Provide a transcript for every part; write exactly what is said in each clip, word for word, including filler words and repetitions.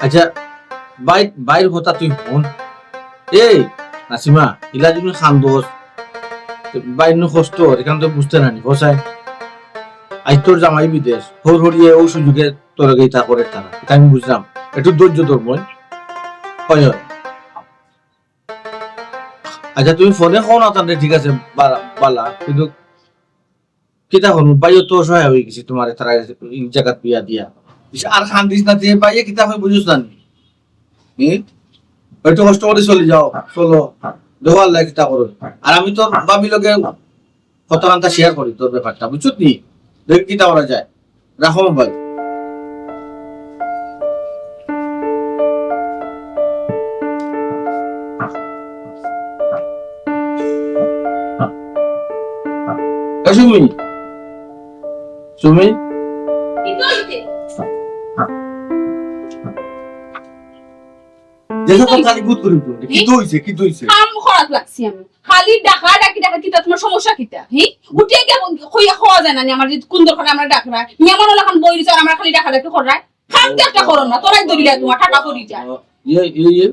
আচ্ছা, বাইর বাইর কথা তুই হুন। এই নাসিমা, ইলা যদি কান্দস, বাইর নু কষ্ট অর, ইখান তো বুঝতে নানি, হোসায়। আইজ তোর জামাই বিদেশ, হর হরিয়ে অউ সুযোগে তোর লগে ইতা করে তারা, ইতা আমি বুঝলাম। একটু ধৈর্য ধর, বোন। হয়, হয়। আচ্ছা, তুমি ফোনে কও না তানরে, ঠিক আছে, বালা, বালা, কিন্তু কিতা করমু, ভাইও তো অসহায় অই গেছে, তুমারে তারা এই জাগাত বিয়া দিয়া। আর কান্দিস না, তে ভাইয়ে কিতা কয় বুঝোস না নি? হুম? একটু কষ্ট করি চলি যাও, চলো, দেখো আল্লায় কিতা করইন। আর আমি তোর ভাবির লগে কথা কান্তা share করি তোর ব্যাপারটা, বুঝছত নি? দেখি কিতা করা যায়। রাখো মোবাইল। এ সুমি, সুমি, কিতা অইছে? দেখো তো খালি গুদ করি উঠো। কিতা অইছে? কিতা অইছে? কাম করাত লাগছি আমি। খালি ডাকা ডাকি ডাকা কিতা, তুমার সমস্যা কিতা? হি? উঠিয়া গিয়া কইয়া কওয়া যায় না নি, আমার যে কুন দরকারে আমারে ডাকরা? মেহমান অকল অখন বই রইছে আর আমারে খালি ডাকা ডাকি কররায়। কাম তো একটা করো না, তোরাই দরিয়া তুমার টাকা পড়ি যায়। ইয়ে, ইয়ে, ইয়ে।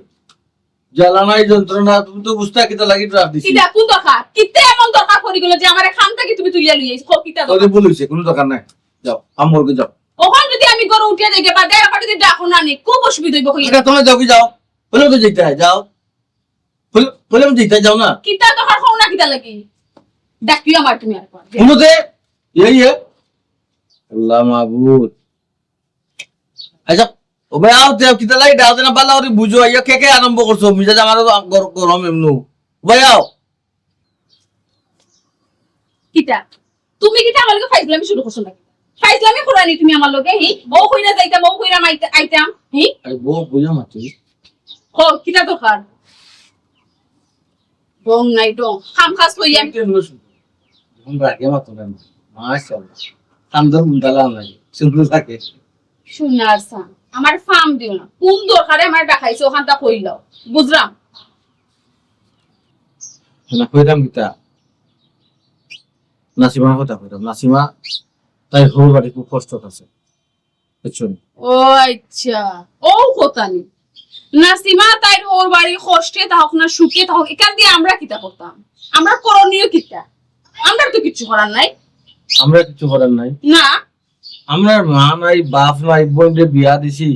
জ্বালা নাই যন্ত্রণা, তুমি তো বুঝতা কিতা লাগি ড্রাফ দিছি। কিতা, কুন দরকার? কিতা এমন দরকার পড়ি গেল যে আমারে কাম থাকি তুমি তুলিয়া লই আইছো? কও কিতা দরকার? ভুল অইছে, কুনু দরকার নাই। যাও, আম্মুর লগে যাও। অখন যদি আমি ঘরো উঠিয়া যাই, বাদে আবার যদি ডাকো না নি, খুব অসুবিধা অইবো কইয়া। এটা তোমরা যাও কি যাও? বলে তো যেতে হয়, যাও। বলে, বলে আমি যেতে যাও না। কিতা দরকার কও না কিতা লাগি? ডাকিও আমার তুমি আরেকবার। হুনো তে, এই, এই। আল্লাহ মাবুদ। আচ্ছা, ও ভাই আও, তে কিতা লাগি ডাকো না, বালা করি বুঝো, আইয়া কে কে আরম্ভ করছো, মিজাজ আমারও গর-, গরম এমনু। ও ভাই আও। কিতা? তুমি কিতা আমার লগে ফাইজলামি শুরু করছো নাকি? ফাইজলামি কররায় নি তুমি আমার লগে, হি? অউ কইরা যাইতাম, অউ কইরা মাইতা-, আইতাম, হি? আরে বউ, বইয়া মাতি। কও, কিতা দরকার? ঢং নাই, ঢং। কাম কাজ কইয়া। এই তো এমনি শুরু। এখন রাগে মাতো না। মাশাআল্লাহ। কাম ধর মুন্ডালা নাই। শুরু থাকে। সোনার সান, আমার ফাম দিও না। কুন দরকারে আমারে ডাকাইছো, অখানতা কইলাও। বুঝরাম। না, কইরাম কিতা? নাসিমার কথা কইরাম। নাসিমা, তাইর হউর বাড়ি খুব কষ্টত আছে। বুঝছো নি? ও আচ্ছা, অউ কথা নি। নাসিমা তাইর হউর বাড়ি কষ্টে থাকউক না সুখে থাকউক, ইখান দিয়া আমরা কিতা করতাম? আমরার করণীয় কিতা? আমরার তো কিচ্ছু করার নাই। আমরার কিচ্ছু করার নাই? না। আমরার মা নাই, বাপ নাই, বইনরে বিয়া দিছি।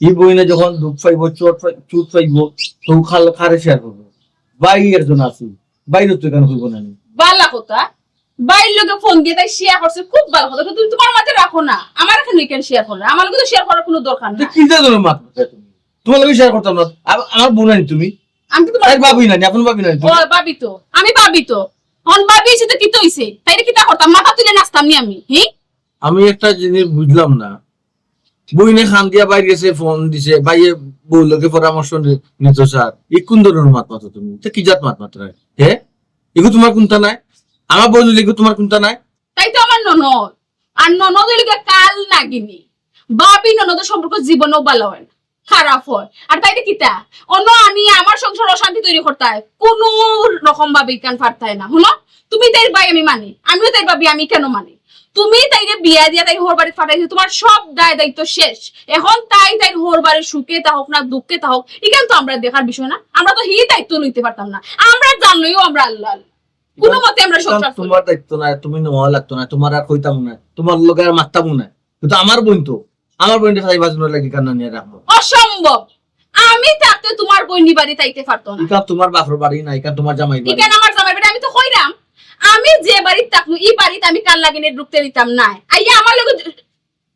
ই বইনে যখন দুখ পাইবো, চোট পাই-, চুট পাইবো, তো খাল-, কারে share করবো? ভাই একজন আছে, ভাইরে তো ইখান কইবো না নি? বালা কথা, ভাইর লগে ফোন দিয়া তাই share করছে, খুব বালা কথা। তো তুমি তুমার মাঝে রাখো না, আমারে কেনে ইখান share কররায়? আমার লগে তো share করার কুনু দরকার নাই। কিতা ধরনের মাত মাতো তুমি? তুমার লগে share করতাম না, আ-, আমার বউ নানি তুমি? আমি তো তুমার তাইর ভাবি নানি, আপন ভাবি নানি তুমি? ও, ভাবি তো, আমি ভাবি তো। অখন ভাবি অইছি তো কিতা অইছে? তাইরে কিতা করতাম? মাথা তুলিয়া নাচতাম নি আমি, হি? আমি একটা জিনিস বুঝলাম না, বইনে কান্দিয়া বাইর গেছে, ফোন দিছে, ভাইয়ে বউর লগে পরামর্শ নি-, নিতো চার। ই কুন ধরনের মাত মাতো তুমি? ইতা কি জাত মাত মাতরায়? হে? ইগু তুমার কুন্তা নায়? আমার বইন অইলে ইগু তুমার কুন্তা নায়? তাই তো আমার ননদ। আর ননদ অইলো গিয়া কাল নাগিনী। ভাবি ননদর সম্পর্ক জীবনেও বালা অয় না, খারাপ অয়। আর তাইরে কিতা? অনো আনি আমার সংসার অশান্তি তৈরি করতায়, কুনু রকম ভাবে ইখান পারতায় না। হুনো, তুমি তাইর ভাই আমি মানি, আমিও তাইর ভাবি আমি কেনে মানি। তুমি তাইরে বিয়া দিয়া তাইর হউর বাড়িত পাঠাইছো, তুমার সব দায় দায়িত্ব শেষ। অখন তাই তাইর হউর বাড়িত সুখে থাকউক না দুঃখে থাকউক, ইখান তো আমরার দেখার বিষয় না। আমরা তো হি দায়িত্ব লইতে পারতাম না, আমরার জান লইয়াও আমরা আল্লাহ আল্লাহ। কুনু মতে আমরা ইখান সংসার করি। তুমার দায়িত্ব নায়, তুমি নেওয়া লাগতো নায়, তুমার আর কইতাম নায়, তুমার লগে আর মাততাম নায়। কিন্তু আমার বইন তো, আমার বইনরে সারা জীবন লাগি কান্না নিয়া রাখবো। অসম্ভব। আমি থাকতে তুমার বইন ই বাড়িত আইতে পারতো না। ইখান তুমার বাপর বাড়ি না, ইখান তুমার জামাইর বাড়ি। ইখান আমার জামাইর বাড়ি, আমি তো কইরাম, আমি যে বাড়িত থাকমু, ই বাড়িত আমি কাল নাগিনীরে ঢুকতে দিতাম নায়। আইয়া আমার লগে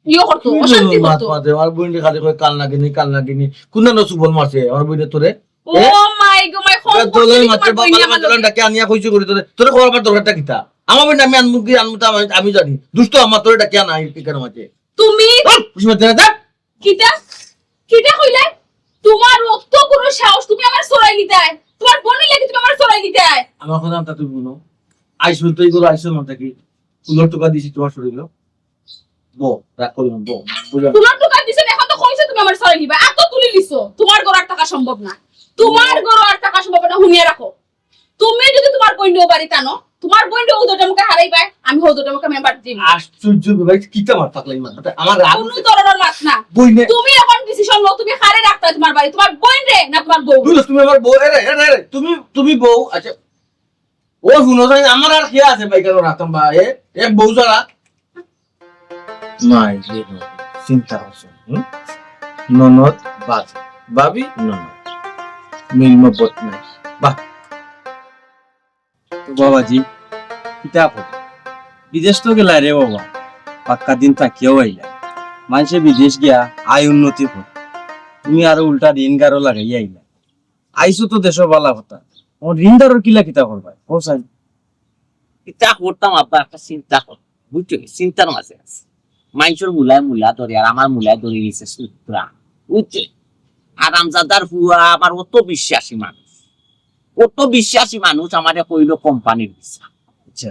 ইয়ে করতো, কি অশান্তি মাত করতো। মাতে, আমার বইনরে খালি কয় কাল নাগিনী, কাল নাগিনী। কুন না সুবল মারছে আমার বইনে তোরে? ও এ? মাই গো মাই, কোন এ, দোলে করছে মাতে, তোমার বইনে বাংলা আমার মাতে, লগে? ডাকে আনিয়া কইছে করি তোরে। তোরে খবর আমার দরকারটা কিতা? আমার বইন আমি আনমু কি আনমু তা আমি, আমি জানি। দুষ্ট আমার তোরে ডাকে আনা, এই কেন মাতে? তুমি উফ, বুঝি মাতে না, যা। কিতা? কিতা কইলে? তোমার অত বড় সাহস, তুমি আমার চড়াই নিতায়? তোমার বইনর লাগি তুমি আমার চড়াই নিতায়? আমার কথা আনতা তুমি হুনো। আইসো তো এই করো, আইসো মাতে কি? কুলার টোকা দিছি তোমার শরীরে। বউ, রাগ করিও না, বউ। বুঝলাম। কুলার টোকা দিছো না, অখন তো কইছো তুমি আমার চড়াই নিবায়। এত তুলি নিছো, তোমার ঘরো আর থাকা সম্ভব না। তোমার ঘরো আর থাকা সম্ভব না, হুনিয়া রাখো। তুমি যদি তোমার বইনরে বাড়িত আনো, তোমার বইনরে হউ দুইটা মুখে হারাইবায়, আমি হউ দুইটা মুখে মেম্বার দিমু। আশ্চর্য ভাই, কিতা মাত থাকলে এই মাত? আমার রাগ কোনো উঠে। ধরনের মাত না। বইনে তুমি এখন ডিসিশন লও, তুমি কারে রাখতায় তোমার বাড়ি, তোমার বইনরে না তোমার বউ? বুঝো, তুমি আমার বউ, এরে, এরে, এরে, তুমি, তুমি বউ, আচ্ছা। ও শুনো, তাই আমার আর কে আছে ভাই, কেন রাখতাম বা, এ, এক বউ ছাড়া? মাই রে বাবা, চিন্তা করছো, হুম? ননদ, বাদ, ভাবি, ননদ। মিল মহব্বত নাই। বাহ। তো বাবাজি, কিতা কর? বিদেশ তো গেলা রে বাবা, পাক্কা দিন থাকিয়াও আইলা। মানষে বিদেশ গিয়া আয় উন্নতি কর, তুমি আরো উল্টা ঋণ গারো লাগাইয়া আইলা। আইছো তো দেশো বালা কথা, ও ঋণদারর কিলা কিতা করবায়? ও সাই। কিতা করতাম আব্বা, একটা চিন্তা কর, বুঝছো কি? চিন্তার মাঝে আছে। মানষর মুলায় মুলা ধরে, আর আমার মুলায় ধরে নিছে সুতরা, বুঝছো? হারামজাদার ফুয়া আবার অত বিশ্বাসী মানুষ, অত বিশ্বাসী মানুষ আমারে কইলো কোম্পানির ভিসা। আচ্ছা।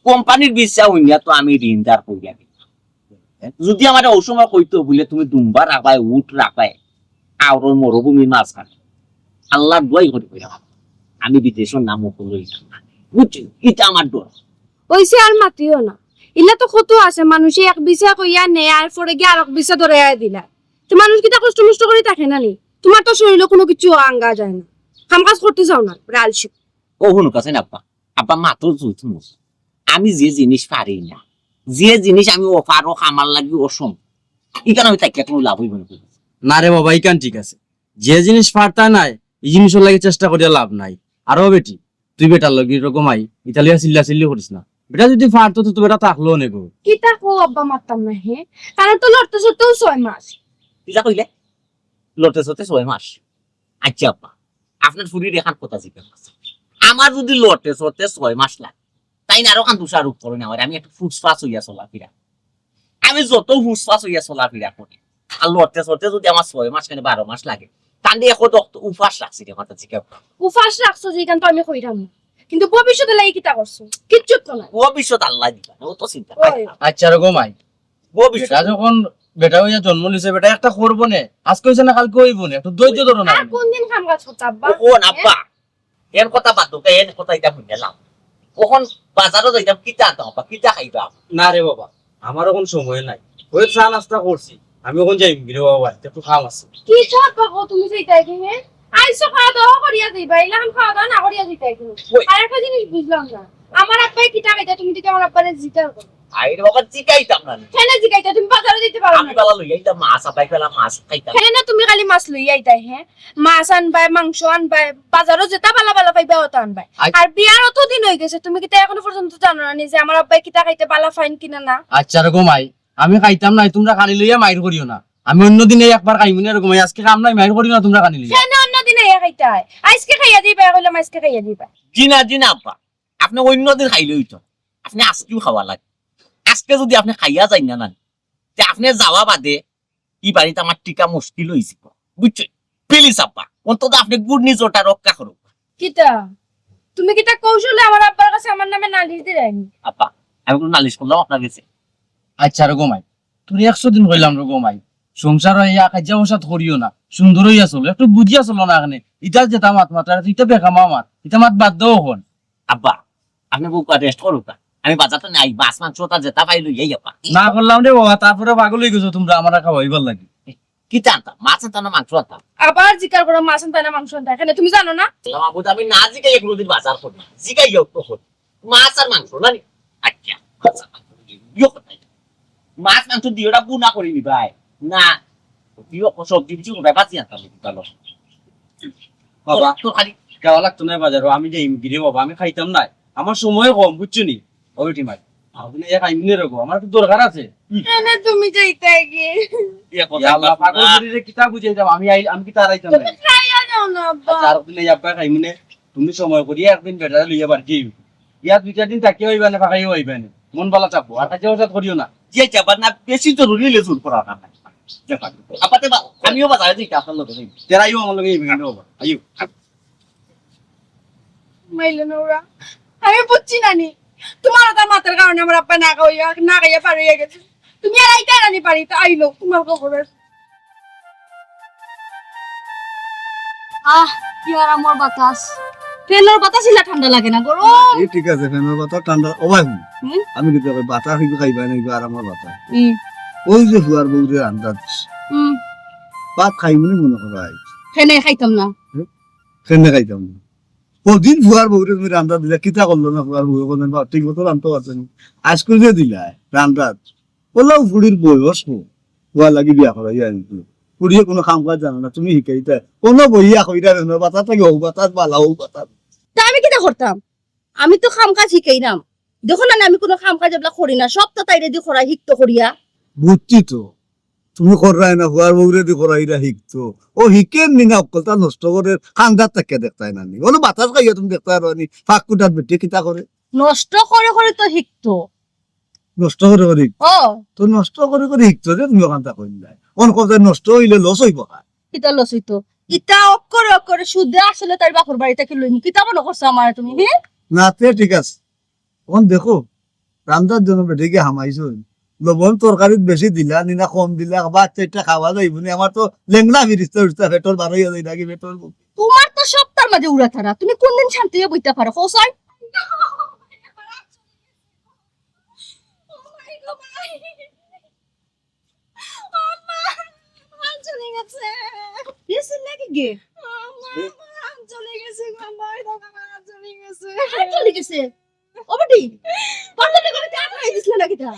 কোম্পানির ভিসা হইয়া তো আমি ঋণদার হইয়া গেলাম। যদি আমারে ও সময় কইতো বুলে তুমি দুম্বা রাখবায়, উট রাখবায়, আওরর মরুভূমির মাঝখানে, আল্লাহর দোয়াই করি কইলাম, আমি বিদেশর নাম মুখ লইতাম না, বুঝছো? ইটা আমার ডর। ওইসে আর মাতিও না, ইলা তো কত আছে, মানষে এক ভিসা কইয়া নেয়, আর পরে গিয়া আরক ভিসা ধরাইয়া দিলা। তো মানুষ কিতা কষ্ট মষ্ট করি থাকে না নি? তোমার তো শরীরো কোনো কিছু আঙ্গা যায় না, কাম কাজ করতে চাও না, আলসি। ও হুনো কাছে না আব্বা, আব্বা মাতো জুত মুস। আমি যে জিনিস পারি না, যে জিনিস আমি অপারক, আমার লাগি অসম্ভব, ইখান আমি থাকিয়া কোনো লাভ হইব না। না রে বাবা, ইখান ঠিক আছে। যে জিনিস পারতা নায়, ই জিনিসর লাগি চেষ্টা করিয়া লাভ নাই। আরো বেটি, তুই বেটার লগে এরকম আই, ইতালিয়া চিল্লা চিল্লি করিস না। বেটা যদি পারতো তো তুই বেটা থাকলো নে গো। কিতা কও আব্বা, মাততাম না হে? তার তো লড়তে চড়তেও ছয় মাস। কিতা কইলে? লড়তে চড়তে ছয় মাস? আচ্ছা আব্বা, আপনার ফুরির এখান কথা জিজ্ঞাসা করছে। আমার যদি লড়তে চড়তে ছয় মাস লাগে, তাইন আরো কান দোষারোপ করইন আমারে, আমি একটু ফুসফাস হইয়া চলাফিরা। আমি যত ফুসফাস হইয়া চলাফিরা করি, আর লড়তে চড়তে যদি আমার ছয় মাস কেন বারো মাস লাগে, তান দিয়ে এখন তো উপাস রাখছি রে মাথা জিজ্ঞাসা। উপাস রাখছো যে, ইখান তো আমি কইরাম না। কিন্তু ভবিষ্যতে লাগি কিতা করছো? কিচ্ছু তো নাই। ভবিষ্যৎ আল্লাহ দিবা, ও তো চিন্তা নাই। ওই। আচ্ছা রে গো মাই, ভবিষ্যৎ। বেটা যখন বেটা হইয়া জন্ম নিছে, বেটা একটা করবো নে। আজকে হইছে না, কালকে হইবো নে। একটু ধৈর্য ধরো না। আর কোন দিন কাম কাজ করতে আব্বা? ও কোন আব্বা? এন কথা বাদ দাও, এন কথা ইটা বুঝলাম। কখন বাজারো যাইতাম, কিতা আনতাম আব্বা, কিতা খাইবা? না রে বাবা, আমার এখন সময় নাই। ওই চা নাস্তা করছি, আমি এখন যাইমু গি রে বাবা, বাড়িত একটু কাম আছে। কিতা আব্বা গো, তুমি যাইতায় গি হে? আইছো খাওয়া দাওয়া করিয়া যাইবা, ইলাখান খাওয়া দাওয়া না করিয়া যাইতায় গি? ওই। আর একটা জিনিস বুঝলাম না, আমার আব্বায় কিতা খাইতা, তুমি দেখি আমার আব্বারে জিকার করো। আরে বাবা, জিকাইতাম না। কেনে জিকাইতায়? তুমি বাজারো যাইতে পারো না? আমি বালা লইয়া আইতাম, মাছ আপাই পেলাম, মাছ খাইতাম। কেনে তুমি খালি মাছ লইয়া আইতায়, হে? মাছ আনবায়, মাংস আনবায়, বাজারো যেটা বালা বালা পাইবা ওটা আনবায়। আই- আর বিয়ার অত দিন হই গেছে, তুমি কিতা এখনো পর্যন্ত জানো না নি যে আমার আব্বায় কিতা খাইতে বালা পাইন কিনা না? আচ্ছা রে গো মাই, আমি খাইতাম না, তোমরা খালি লইয়া মাইর করিও না। আমি অন্য দিনে একবার খাইমু নে রে গো মাই, আজকে কাম নাই, মাইর করিও না তোমরা খালি লইয়া। কেনে অন্য দিনে ইয়া খাইতায়? আজকে খাইয়া দিবা, কইলাম আজকে খাইয়া দিবা। জি না, জি না আব্বা, আপনে অন্য দিন খাইলে হইতো, আপনে আজকেও খাওয়া লাগে। আজকে যদি আপনে খাইয়া যাইন না, না, তে আপনে যাওয়া বাদে ই বাড়িত আমার টিকা মুশকিল হইছে, বুঝছো? প্লিজ আব্বা, অন্তত আপনে ঘূর্ণিঝড়টা রক্ষা করো। কিতা? তুমি কিতা কৌশলে আমার আব্বার কাছে আমার নামে নালিশ দিলায়নি? আব্বা, আমি কোনো নালিশ করলাম আপনার কাছে? আচ্ছা রে গো মাই, তুমি একশো দিন কইলাম রে গো মাই, সংসার হইয়া কাজিয়া ফসাদ করিও না, সুন্দর হইয়া চলো, একটু বুঝিয়া চলো না। এখানে ইটা যেটা মাত মাতার, ইটা বেকামা মাত, ইটা মাত বাদ দেও এখন। আব্বা, আপনে বউকা রেস্ট করুকা, আমি বাজারটা নাই, মাছ মাংস তা যেটা পাই লইয়াই আব্বা। না করলাম রে বাবা, তারপরে পাগল হয়ে গেছো তোমরা আমার খাওয়াইবার লাগি। কিতা আনতাম? মাছ আনতাম না মাংস আনতাম? আবার জিকার করো, মাছ আনতায় না মাংস আনতায়, এখানে তুমি জানো না? বাবু, আমি না জিকাই কোনোদিন বাজার করি, জিকাই হোক কখন। মাছ আর মাংস না নি? আচ্ছা, মাছ আর মাংস দিও। ইয়ো কোথায়? মাছ মাংস দিও, ওটা বুনা করি নি ভাই। না, দিও, সবজি কিছু কোথায় বাঁচি আনতাম, ভালো। বাবা, তো খালি যাওয়া লাগতো না বাজারো, আমি যাইমু গি রে বাবা, আমি খাইতাম না, আমার সময় কম, বুঝছো নি? ও বেটি মাই, আপনি এক আইমনে রে গো, আমার একটু দরকার আছে। এনে তুমি যাইতায় গি? ইয়া আল্লাহ, পাগল করি রে, কিতা বুঝাই যাও, আমি আই, আমি কিতা হারাইতাম না? তুমি খাইয়া যাও না, আব্বা। আচ্ছা, আর দিন এই আব্বা খাইমনে, তুমি সময় করিয়া একদিন বেটারে লইয়া বাড়ি যাইও। ইয়া দুই চার দিন থাকিয়া হইবা না, ফাঁকাইও হইবা না। মন বালা থাকবো, আর কাজিয়া ফসাদ করিও না। যে যাবার না, বেশি জরুরি হইলে জোর করা না। আপাতে বা-, আমিও বাজারে যাই, আপনার লগে যাই। তেরাইও আমার লগে যাইবে, কেন বাবা? আইও। মাইলে না ওরা। আমি বুঝছি না নি। তোমার ওটা মাথার কারণে আমার আব্বা না খাওয়াইয়া, না খাইয়া পার হইয়া গেছে। তুমি আর আইতায় না নি বাড়িত, আইলো, তোমার খবর। আহ, কি আরামর বাতাস। ফ্যানর বাতাস ইলা ঠান্ডা লাগে না, গরম। এ ঠিক আছে, ফ্যানর বাতাস ঠান্ডা। ও ভাই, হুন, হুম? আমি কিন্তু কই, বাতাস কিন্তু খাইবা না, ইবা আরামর বাতাস। হুম। ওই যে ফুয়ার বউরে রান্দা দিস। হুম। ভাত খাইমু নি মনে করো আইজ। ফ্যানে খাইতাম না। হুম? ফ্যানে খাইতাম না। কদিন ফুয়ার বউরে তুমি রান্দা দিলা, কিতা করলো না ফুয়ার বউ? কোন বা ঠিক মতো রান্ধতে পারছে না। আজকে যে দিলা রান্দা, ওলাও ফুড়ির বয়স কো, ফুয়া লাগি বিয়া করাই আনতো। ফুড়িয়ে কোনো কাম কাজ জানে না, তুমি হিকাইতা। কোনো বইয়া কইরা রে না, বাতাস লাগে, ও বাতাস, বালা ও বাতাস। তা আমি কিতা করতাম? আমি তো কাম কাজ হিকাইরাম। দেখো না, আমি কোনো কাম কাজ এবলা করি না, সব তো তাইরে দি করাই হিকতো করিয়া। বুঝছি তো, তুমি কররায় না, ফুয়ার বউরে দি করাইরা হিকতো। ও হিকের নি না, অক্কলতা নষ্ট করে, কান্দাত থাকিয়া দেখতায় না নি। ওলো বাতাস খাইয়া তুমি দেখতায় পারো নি, ফাঁক কুটার বেটি কিতা করে। নষ্ট করে করে তো হিকতো। নষ্ট করে করে হিকতো? ও। তো নষ্ট করে করে হিকতো যে তুমি ওখান থাকো নাই। কোন কথা নষ্ট হইলে লস হইব কার? কিতা লস হইতো? ইতা অক্ষরে অক্ষরে সুদে আসলে তার বাপর বাড়ি থাকি লইমু। কিতা মনে করছো আমারে তুমি, হে? না, তে ঠিক আছে। এখন দেখো, রান্দার জন্য বেটিকে হামাইছো। লবণ তরকারিত বেশি দিলা, নি না কম দিলা, বা চাইরটা খাওয়া যাইব নি। আমার তো লেংড়া ফিরিস্তা উঠতা, পেটর বার হইয়া যায় নাকি পেটর মুখ। তোমার তো সপ্তাহের মাঝে উড়া থারা। তুমি কোন দিন শান্তি হইয়া বইতে পারো? কও চাই। আম্মা, আমার হাত জ্বলি গেছে। গেছে নাকি গে? আম্মা, আমার হাত জ্বলি গেছে গো, আম্মা, এই দেখো, আমার হাত জ্বলি গেছে। হাত জ্বলি গেছে? ও বেটি, পারলে না করে হাত খাই দিছিল নাকি তা?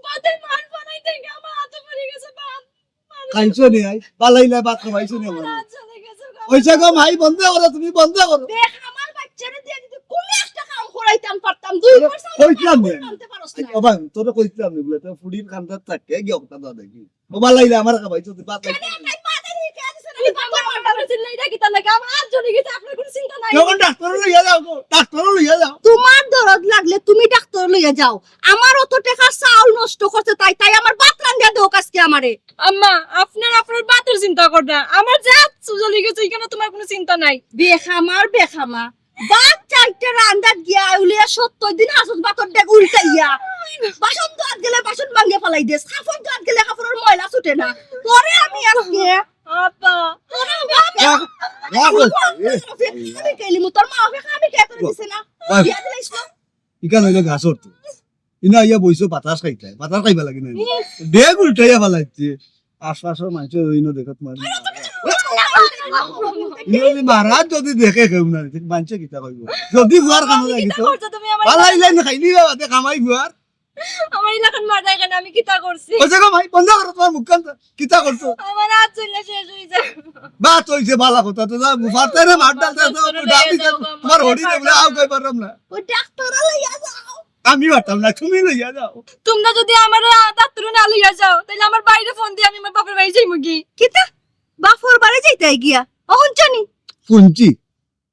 ভাতের মার বানাইতে গিয়ে আমার হাতে পড়ে গেছে ভাত। কাইনছো নি আই? বালাইলা ভাত খাবাইছো নি আমার? আমার হাত জ্বলি গেছে গো। ওই যে গো মাই, বন্ধ করো, তুমি বন্ধ করো। দেখ, আমার বাচ্চারে দিয়া যদি কোনো একটা কাম করাইতাম পারতাম, দুই তোরে পয়সা কইছিলাম আমি নি। আনতে পারস না। ও ভাই, তোরে কইছিলাম নি বলে, তোর ফুড়ির কান্দাত থাকে, গিয়ে ওটা দাও দেখি। ও বালাইলা আমার খাবাইছো, তুই ভাত খাইছো। কেন তাই মাথায় নিয়ে কে আছে? আমি বাবা মারবার চিল্লাই ডাকি তার লাগে, আমার হাত জ্বলি গেছে, আপনার কোনো চিন্তা নাই। যখন ডাক্তার লইয়া যাও গো, ডাক্তার লইয়া যাও। তোমার দরদ লাগলে তুমি ডাক্তার লইয়া যাও। আমার অত টাকা চাউল নষ্ট করছে তাই, তাই আমার ভাত রান্ধিয়া দেও আজকে আমারে। আম্মা, আপনার আপনার ভাতের চিন্তা কর না, আমার যে হাত জ্বলি গেছে, এখানে তোমার কোনো চিন্তা নাই। বেখামার বেখামা, ভাত চাইরটা রান্দাত গিয়া উলিয়া সত্তর দিন হাছত ভাতর ডেগ উল্টাইয়া, বাসন ধোয়াত গেলে বাসন ভাঙ্গে ফালাই দেস, কাপড় ধোয়াত গেলে কাপড়র ময়লা ছুটে না। তোরে আমি আজকে আব্বা। তোরে আমি আজকে রাগ, রাগ হচ্ছে। আমি কেলিমু, তোর মা বাপে আমি কে করে দিছে না? বাহ। বিয়া দিলাইছ না? ইখান হইলো গাছর তো। ইনো আইয়া বইছো বাতাস খাইতায়। বাতাস খাইবা লাগি না? ডেগ উল্টাইয়া ফালাইছে। আশপাশর মানষে ইনো দেখো তোমার। ইনো যদি মারাত যদি দেখে কেউ না, মানষে কিতা কইবো? যদি ফুয়ার কামো লাগি তো। কিতা করছো তুমি আমার বালা ইলাই না খাইলি বাবা, দে কামাই ফুয়ার। আমার ইলাখান মারতায় কেনে, আমি কিতা করছি? ওই দেখো ভাই, বন্ধ করো তোমার মুখ কান। কিতা করছো? আমার হাত চলে শেষ হয়ে যায়। বাত হইছে, বালা কথা তো, যা, ফারতায় না, মার ডালতায় না, ডাল দিছে, তোমার হরি দেবো না, আও কই পারলাম না। ওই ডাক্তার লইয়া যাও। আমি পারতাম না, তুমি লইয়া যাও। তোমরা যদি আমার ডাক্তার না লইয়া যাও, তাহলে আমার বাইরে ফোন দিয়ে আমি আমার বাপের বাড়ি যাইমু গি। কিতা? বাপর বাড়ি যাইতে গিয়া? অহন জানি। শুনছি।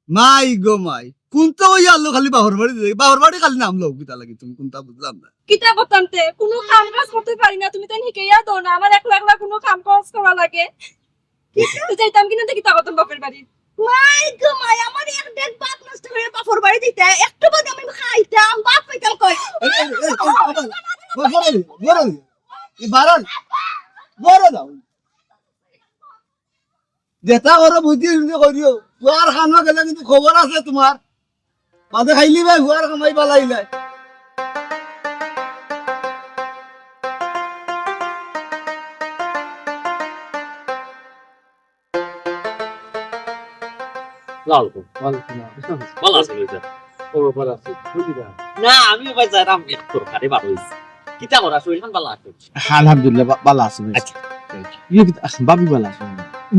মাই গো মাই, কোনটা ওই আলো খালি বাপর বাড়ি যাই, বাপর বাড়ি খালি নাম লও, কিতা লাগি তুমি কোনটা বুঝলাম না। কিতা করতাম তে, কোনো কাম কাজ করতে পারি না, তুমি তাই হিকাইয়া দাও না, আমার একলা একলা কোনো কাম কাজ করা লাগে। তো যাইতাম কিনা দেখি তা করতাম বাপের বাড়ি। মাই গো মাই, আমার এক ডেগ ভাত নষ্ট করে বাপর বাড়ি দিতে, একটু বাদে আমি খাইতাম, ভাত পাইতাম কই? এই, এই, এই, এই, আবার, বড়, বড়, বড়, এই বাড়ান, বড় দাও। যেটা করো বুঝি বুঝি করিও। ফুয়ার কানো গেলে কিন্তু খবর আছে তোমার। বাদে খাইলি ভাই, ফুয়ার কামাই বালাইলাই। লাল। ওয়ালাইকুম আসসালাম। ভালা আছো ভাই? ও, ভালা আছি। বুঝি না। না, আমি ভাই যাইরাম এক দরকারে বার হইছি। কিতা করা, শরীর খান ভালা আছে? আলহামদুলিল্লাহ, বা-, ভালা আছি ভাই। আচ্ছা। ইয়ে কিতা, আহ, ভাবি ভালা আছে?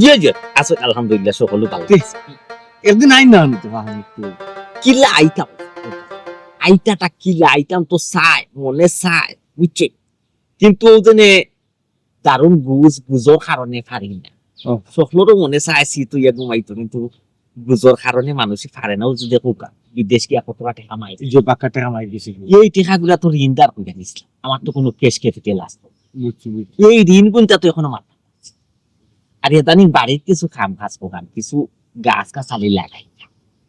জি, জি, আছে, আলহামদুলিল্লাহ, সকলে ভালা আছে। একদিন আইন না আমি তো, আহ, একটু। কিলা আইতাম? আইতাটা কিলা আইতাম তো চাই, মনে চাই, বুঝছো? কিন্তু ও জেনে দারুণ গুজ, গুজর কারণে পারি না। ও। সকলরও মনে চাইছি তুই এক ঘুমাইতো, কিন্তু গুজর কারণে মানুষে পারে না। ও যদি কোকা, বিদেশ গিয়া কত টেকা কামাই। এই যে বাক্কা টেকা কামাই দিছে। এই টেকাগুলা তো ঋণদার কইরা নিছিলাম। আমার তো কোনো cash capital আছে না। বুঝছি, বুঝছি। এই ঋণ গুনতা তো এখনো মাথা। আর ইদানিং বাড়ির কিছু কাম কাজ করাম, কিছু গাছ গাছালি লাগাই।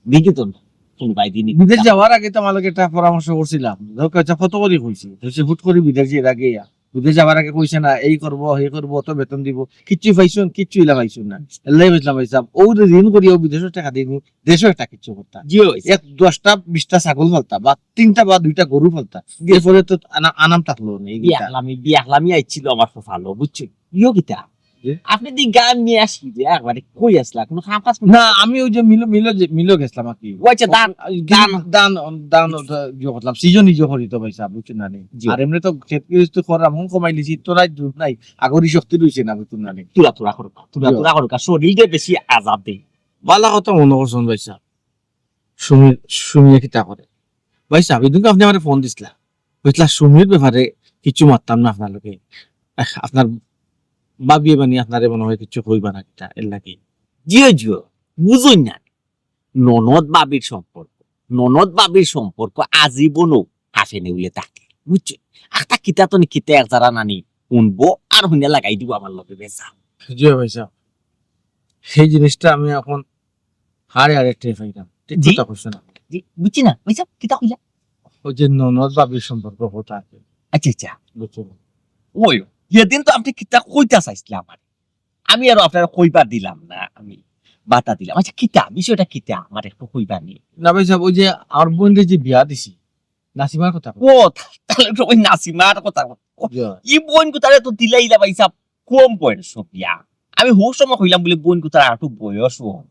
দেখি তো না, কোন ভাই দিনই বিদেশ যাওয়ার আগে তো আমার লগে একটা পরামর্শ করছিলাম। ধর, আচ্ছা, কত করি কইছি? তো সে হুট করি বিদেশ যাওয়ার আগে ইয়া। বিদেশ যাবার আগে কইছে না, এই করবো, সেই করবো, অত বেতন দিব, কিচ্ছু পাইছইন, কিচ্ছু ইলা পাইছইন না। এল্লাই বুঝলাম ভাইসাব, ও যে ঋণ করিয়া ও বিদেশো টেকা দিমু, দেশো একটা কিচ্ছু করতা। জি ভাইসাব। এক দশটা বিশটা ছাগল ফালতা, বা তিনটা বা দুইটা গরু ফালতা, জি। এরপরে তো আনা-, আনাম থাকলো না, এই কিতা। বিয়াখলামি, বিয়াখলামি আইছিল আমার কপালো, বুঝছো? ইয়ো কিতা? জি। আপনি দি গান নিয়ে আসি যে একবারে কই আসলা, কোনো কাম কাজ না, আমি ওই যে মিলো, মিলো যে, মিলো গেছিলাম আর কি। ও আচ্ছা, ধান, ওই ধান। ধান, ধান ওটা ইয়ে করলাম, সিজন ইয়ে করি তো ভাইসাব, বুঝছেন না নি? জি। আর এমনি তো খেত গৃহস্থ করার মন কমাই লিছি, তো নাই দুধ নাই, আগরই শক্তি রইছে না, বুঝছেন না নি? তুরা তুরা করুক, তুরা জি। তুরা করুক, আর শরীর দিয়ে বেশি আজাদ দেই। বালা কথা মনে করছেন ভাইসাব। সুমি-, সুমিয়ে কিতা করে? ভাইসাব, এদিনকে আপনি আমারে ফোন দিছলা। কইছলা, "সুমির ব্যাপারে কিচ্ছু মাততাম না আপনার লগে। আহ, আপনার ভাবিয়ে বানি আপনারে মনে হয় কিচ্ছু কইবা না কিতা, এর লাগি।" জিও, জিও, বুঝইন না। ননদ ভাবির সম্পর্ক, ননদ ভাবির সম্পর্ক আজীবনও হাফে নেউলে থাকে, বুঝছো? আখতা কিতা তো নি কিতা এক জারা নানি হুনবো আর হুনে লাগাই দিব আমার লগে বেজা। জি ভাইসাব, সেই জিনিসটা আমি এখন হারে হারে টের পাইলাম। ঠিক জি? কথা কইছো না। জি, বুঝছি না, ভাইসাব, কিতা কইলা? ওই যে ননদ ভাবির সম্পর্ক কথা আর কি। আচ্ছা, আচ্ছা। বুঝছো? ওই, সেদিন তো আপনি কিতা কইতা চাইছিলা আমারে। আমি আরো আপনারে কইবার দিলাম না, আমি বাধা দিলাম। আচ্ছা, কিতা? বিষয়টা কিতা? আমার একটু কইবা নি। না ভাইসাব, ওই যে আমার বোনরে যে বিয়া দিছি, নাসিমার কথা কই। ও, তাহলে তো ওই নাসিমার কথা কই। জি। ই বোন গুতারে তো দিলাইলা ভাইসাব, কম বয়স বিয়া। আমি হউ সময় কইলাম বলে বোন গুতার আর একটু বয়স হোক,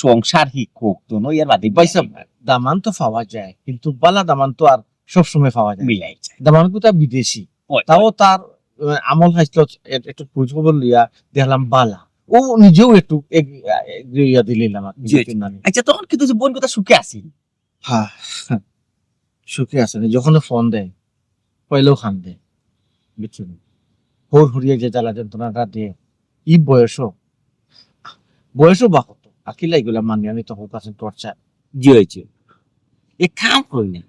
সংসার হিক হোক, তো নয় এর বাদে বিয়া ভাইসাব, দিবা। দামান তো পাওয়া যায়, কিন্তু বালা দামান তো আর সব সময় পাওয়া যায় না। মিলাই যায়। দামান গুতা বিদেশি, ওই, তাও ওই। তার, আহ, আমল খাইছলত এ-, একটু খোঁজ খবর লইয়া দেখলাম বালা। ও নিজেও একটু এগ-, এগ-, ইয়া দিলাইলাম আর কি, জি, জি। বুঝছেন না নি? আচ্ছা, তখন কিন্তু যে বোন গুতা সুখে আছিল। হ্যাঁ, সুখে আছে নি। যখন ফোন দেয়, পয়লাও খান দেয়। বুঝছেন? হৌর হরিয়া যে জ্বালা যন্ত্রণাটা দিয়ে, ই বয়সও, বয়সও বা কত? আকিলা এগুলা মানিয়া নিতে হোক আছে টর্চার। জি, জি। এ কাম করি না।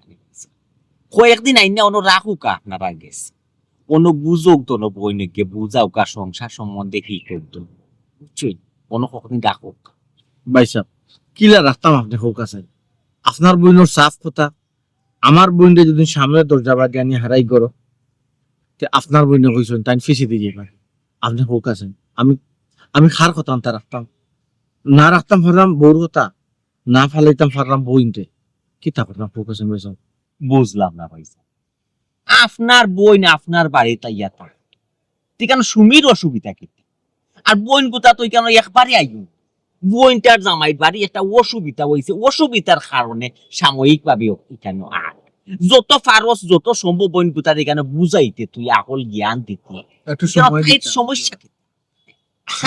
কয়েকদিন আইন না, অনো রাখুক আপনারা গেছে। অনো বুঝুক তো, অনো বইনে গিয়ে বুঝাউক আর সংসার সম্বন্ধে কি করতো। বুঝছেন? অনো কতদিন রাখুক। ভাইসাব, কিলা রাখতাম আপনি হোক আছে? আপনার বইনর সাফ কথা, আমার বইনরে যদি সামনে দরজা বাড়ি আনি হারাই করো, তে আপনার বইনে কইছেন, তাই ফিসি দিয়ে যাবেন। আপনি হোক আছেন। আমি, আমি খার কথা আনতে রাখতাম। না রাখতাম পারলাম বউর কথা, না ফালাইতাম পারলাম বইনরে। কিতা করতাম হোক আছেন ভাইসাব? বুঝলাম না ভাইসাব। আপনার বইন আপনার বাড়িত আইয়া থাক। তে কেন সুমির অসুবিধা কিতা? আর বইন গুতা তো কেন একবারে আইও। বইনটার জামাইর বাড়ি একটা অসুবিধা হইছে, অসুবিধার কারণে সাময়িকভাবে এখানে আয়। যত পারস, যত সম্ভব বইন গুতার এখানে বুঝাইতে তুই আকল জ্ঞান দিতে। একটু কেন সময় তাই দিতে হবে। সমস্যা কি?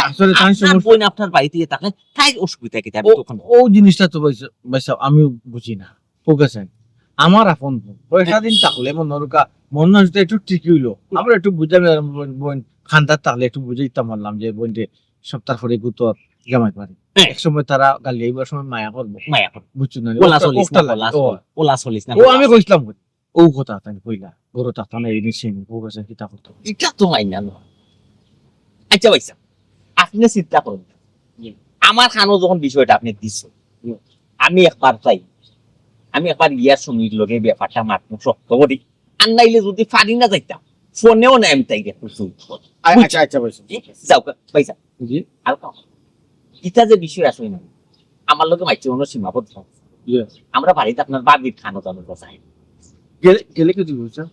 আসলে তাই আপনার সমস্যা। বইন আপনার বাড়িতে গিয়ে থাকলে তাই অসুবিধা কি? আমি ও, তখন ও জিনিসটা তো ভাইসাব, ভাইসাব, আমি বুঝি না। ঠিক আছে? আমার আপন বোন। কয়েকটা দিন থাকলে মনে হয় মনে হয় একটু ঠিক হইলো। হুম। আমরা একটু বুঝাই, বইন, বইন খান্দার থাকলে একটু বুঝাইতাম পারলাম যে বইন যে সপ্তাহ পরে গুতর জামাই বাড়ি। হ্যাঁ। এক সময় তারা গালি আইবার সময় মায়া করবো। মায়া করবো। বুঝছো না? ওলা ওটা, চলিস ওটা না, লাগে। ওলা ও। চল-, ওলা চলিস না, ও, ওলা আমি চলিস। কইছিলাম, ও কথা তাই কইলা, বড় তা তাহলে এই নিশ্চয় ও কথা কিতা করতো। এটা তো মাইনা না। আচ্ছা ভাইসাব, আপনি চিন্তা করুন না। জি। আমার কানো যখন বিষয়টা আপনি দিচ্ছেন, জি। আমি একবার চাই, আমি একবার ইয়ার সঙ্গীর লগে ব্যাপারটা মাতমু শক্ত করি, আর নাইলে যদি পারি না যাইতাম, ফোনেও না আমি তাই দেখতে শুরু করবো। আ-, আচ্ছা, আচ্ছা, ভাইসাব। জি, যাও, ভাইসাব। জি। আর কথা। ইটা যে বিষয় আছে না, আমার লগে মাইছে অন্য সীমাবদ্ধ। জি। আমরা বাড়িত আপনার ভাবির কানো জানো কথা। গেলে, গেলে কি দিব, স্যার?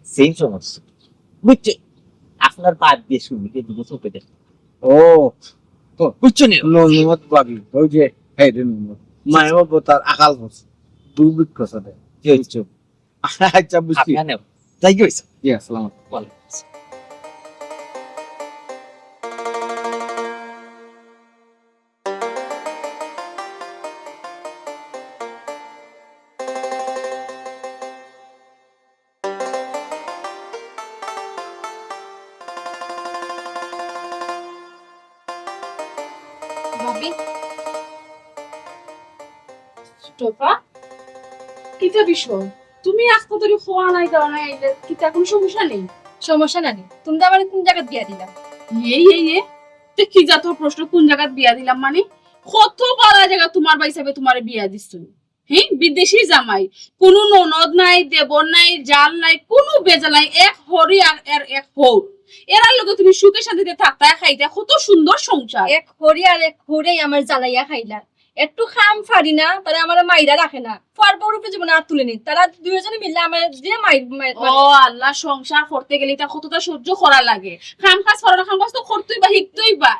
সেই সমস্যা। বুঝছে? আপনার বাপ দিয়ে শুরু করে দিব চোখে দেখে। ও, তো বুঝছো নি? ননদ ভাবি, ওই যে, হ্যাঁ রে ননদ। মায়ের বাবা তার আকাল হচ্ছে। দুর্ভিক্ষ সাথে। কি হচ্ছে? বুঝছো? আচ্ছা, বুঝছি। আপনার নেও। যাই কি হয়েছে? জি, আসসালামু আলাইকুম। ওয়ালাইকুম আসসালাম। ভাবি। টোপা, কিতা বিষয়? তুমি আস্তা ধরি খোয়া নাই, দাও নাই, আইলে কিতা কোনো সমস্যা নেই? সমস্যা না নেই। তুমি তো আবার কোন জায়গাত বিয়া দিলা? এই, এই, এ, তে কি জাতীয় প্রশ্ন, কোন জায়গাত বিয়া দিলাম মানে? কত ভালা জায়গা তোমার ভাইসাবে তোমারে বিয়া দিছইন। হি, বিদেশি জামাই, কুনু ননদ নাই, দেবর নাই, জাল নাই, কুনু বেজাল নাই, এক হরি আর এর এক হউর। এরার লগে তুমি সুখে শান্তিতে থাকতায় খাইতায়, কত সুন্দর সংসার। এক হরি আর এক হউরে আমারে জ্বালাইয়া খাইলা। একটু কাম পারি না, তারা আমারে মাইরা রাখে না। পর পর উপরে জীবনে আত তুলে নি। তারা দুইজনে মিলে আমারে যে মাই-, মাই-, ও আল্লাহ, সংসার করতে গেলে ইতা কতটা সহ্য করা লাগে। কাম কাজ করো না, কাম কাজ তো করতেই বা, হিকতেই বা।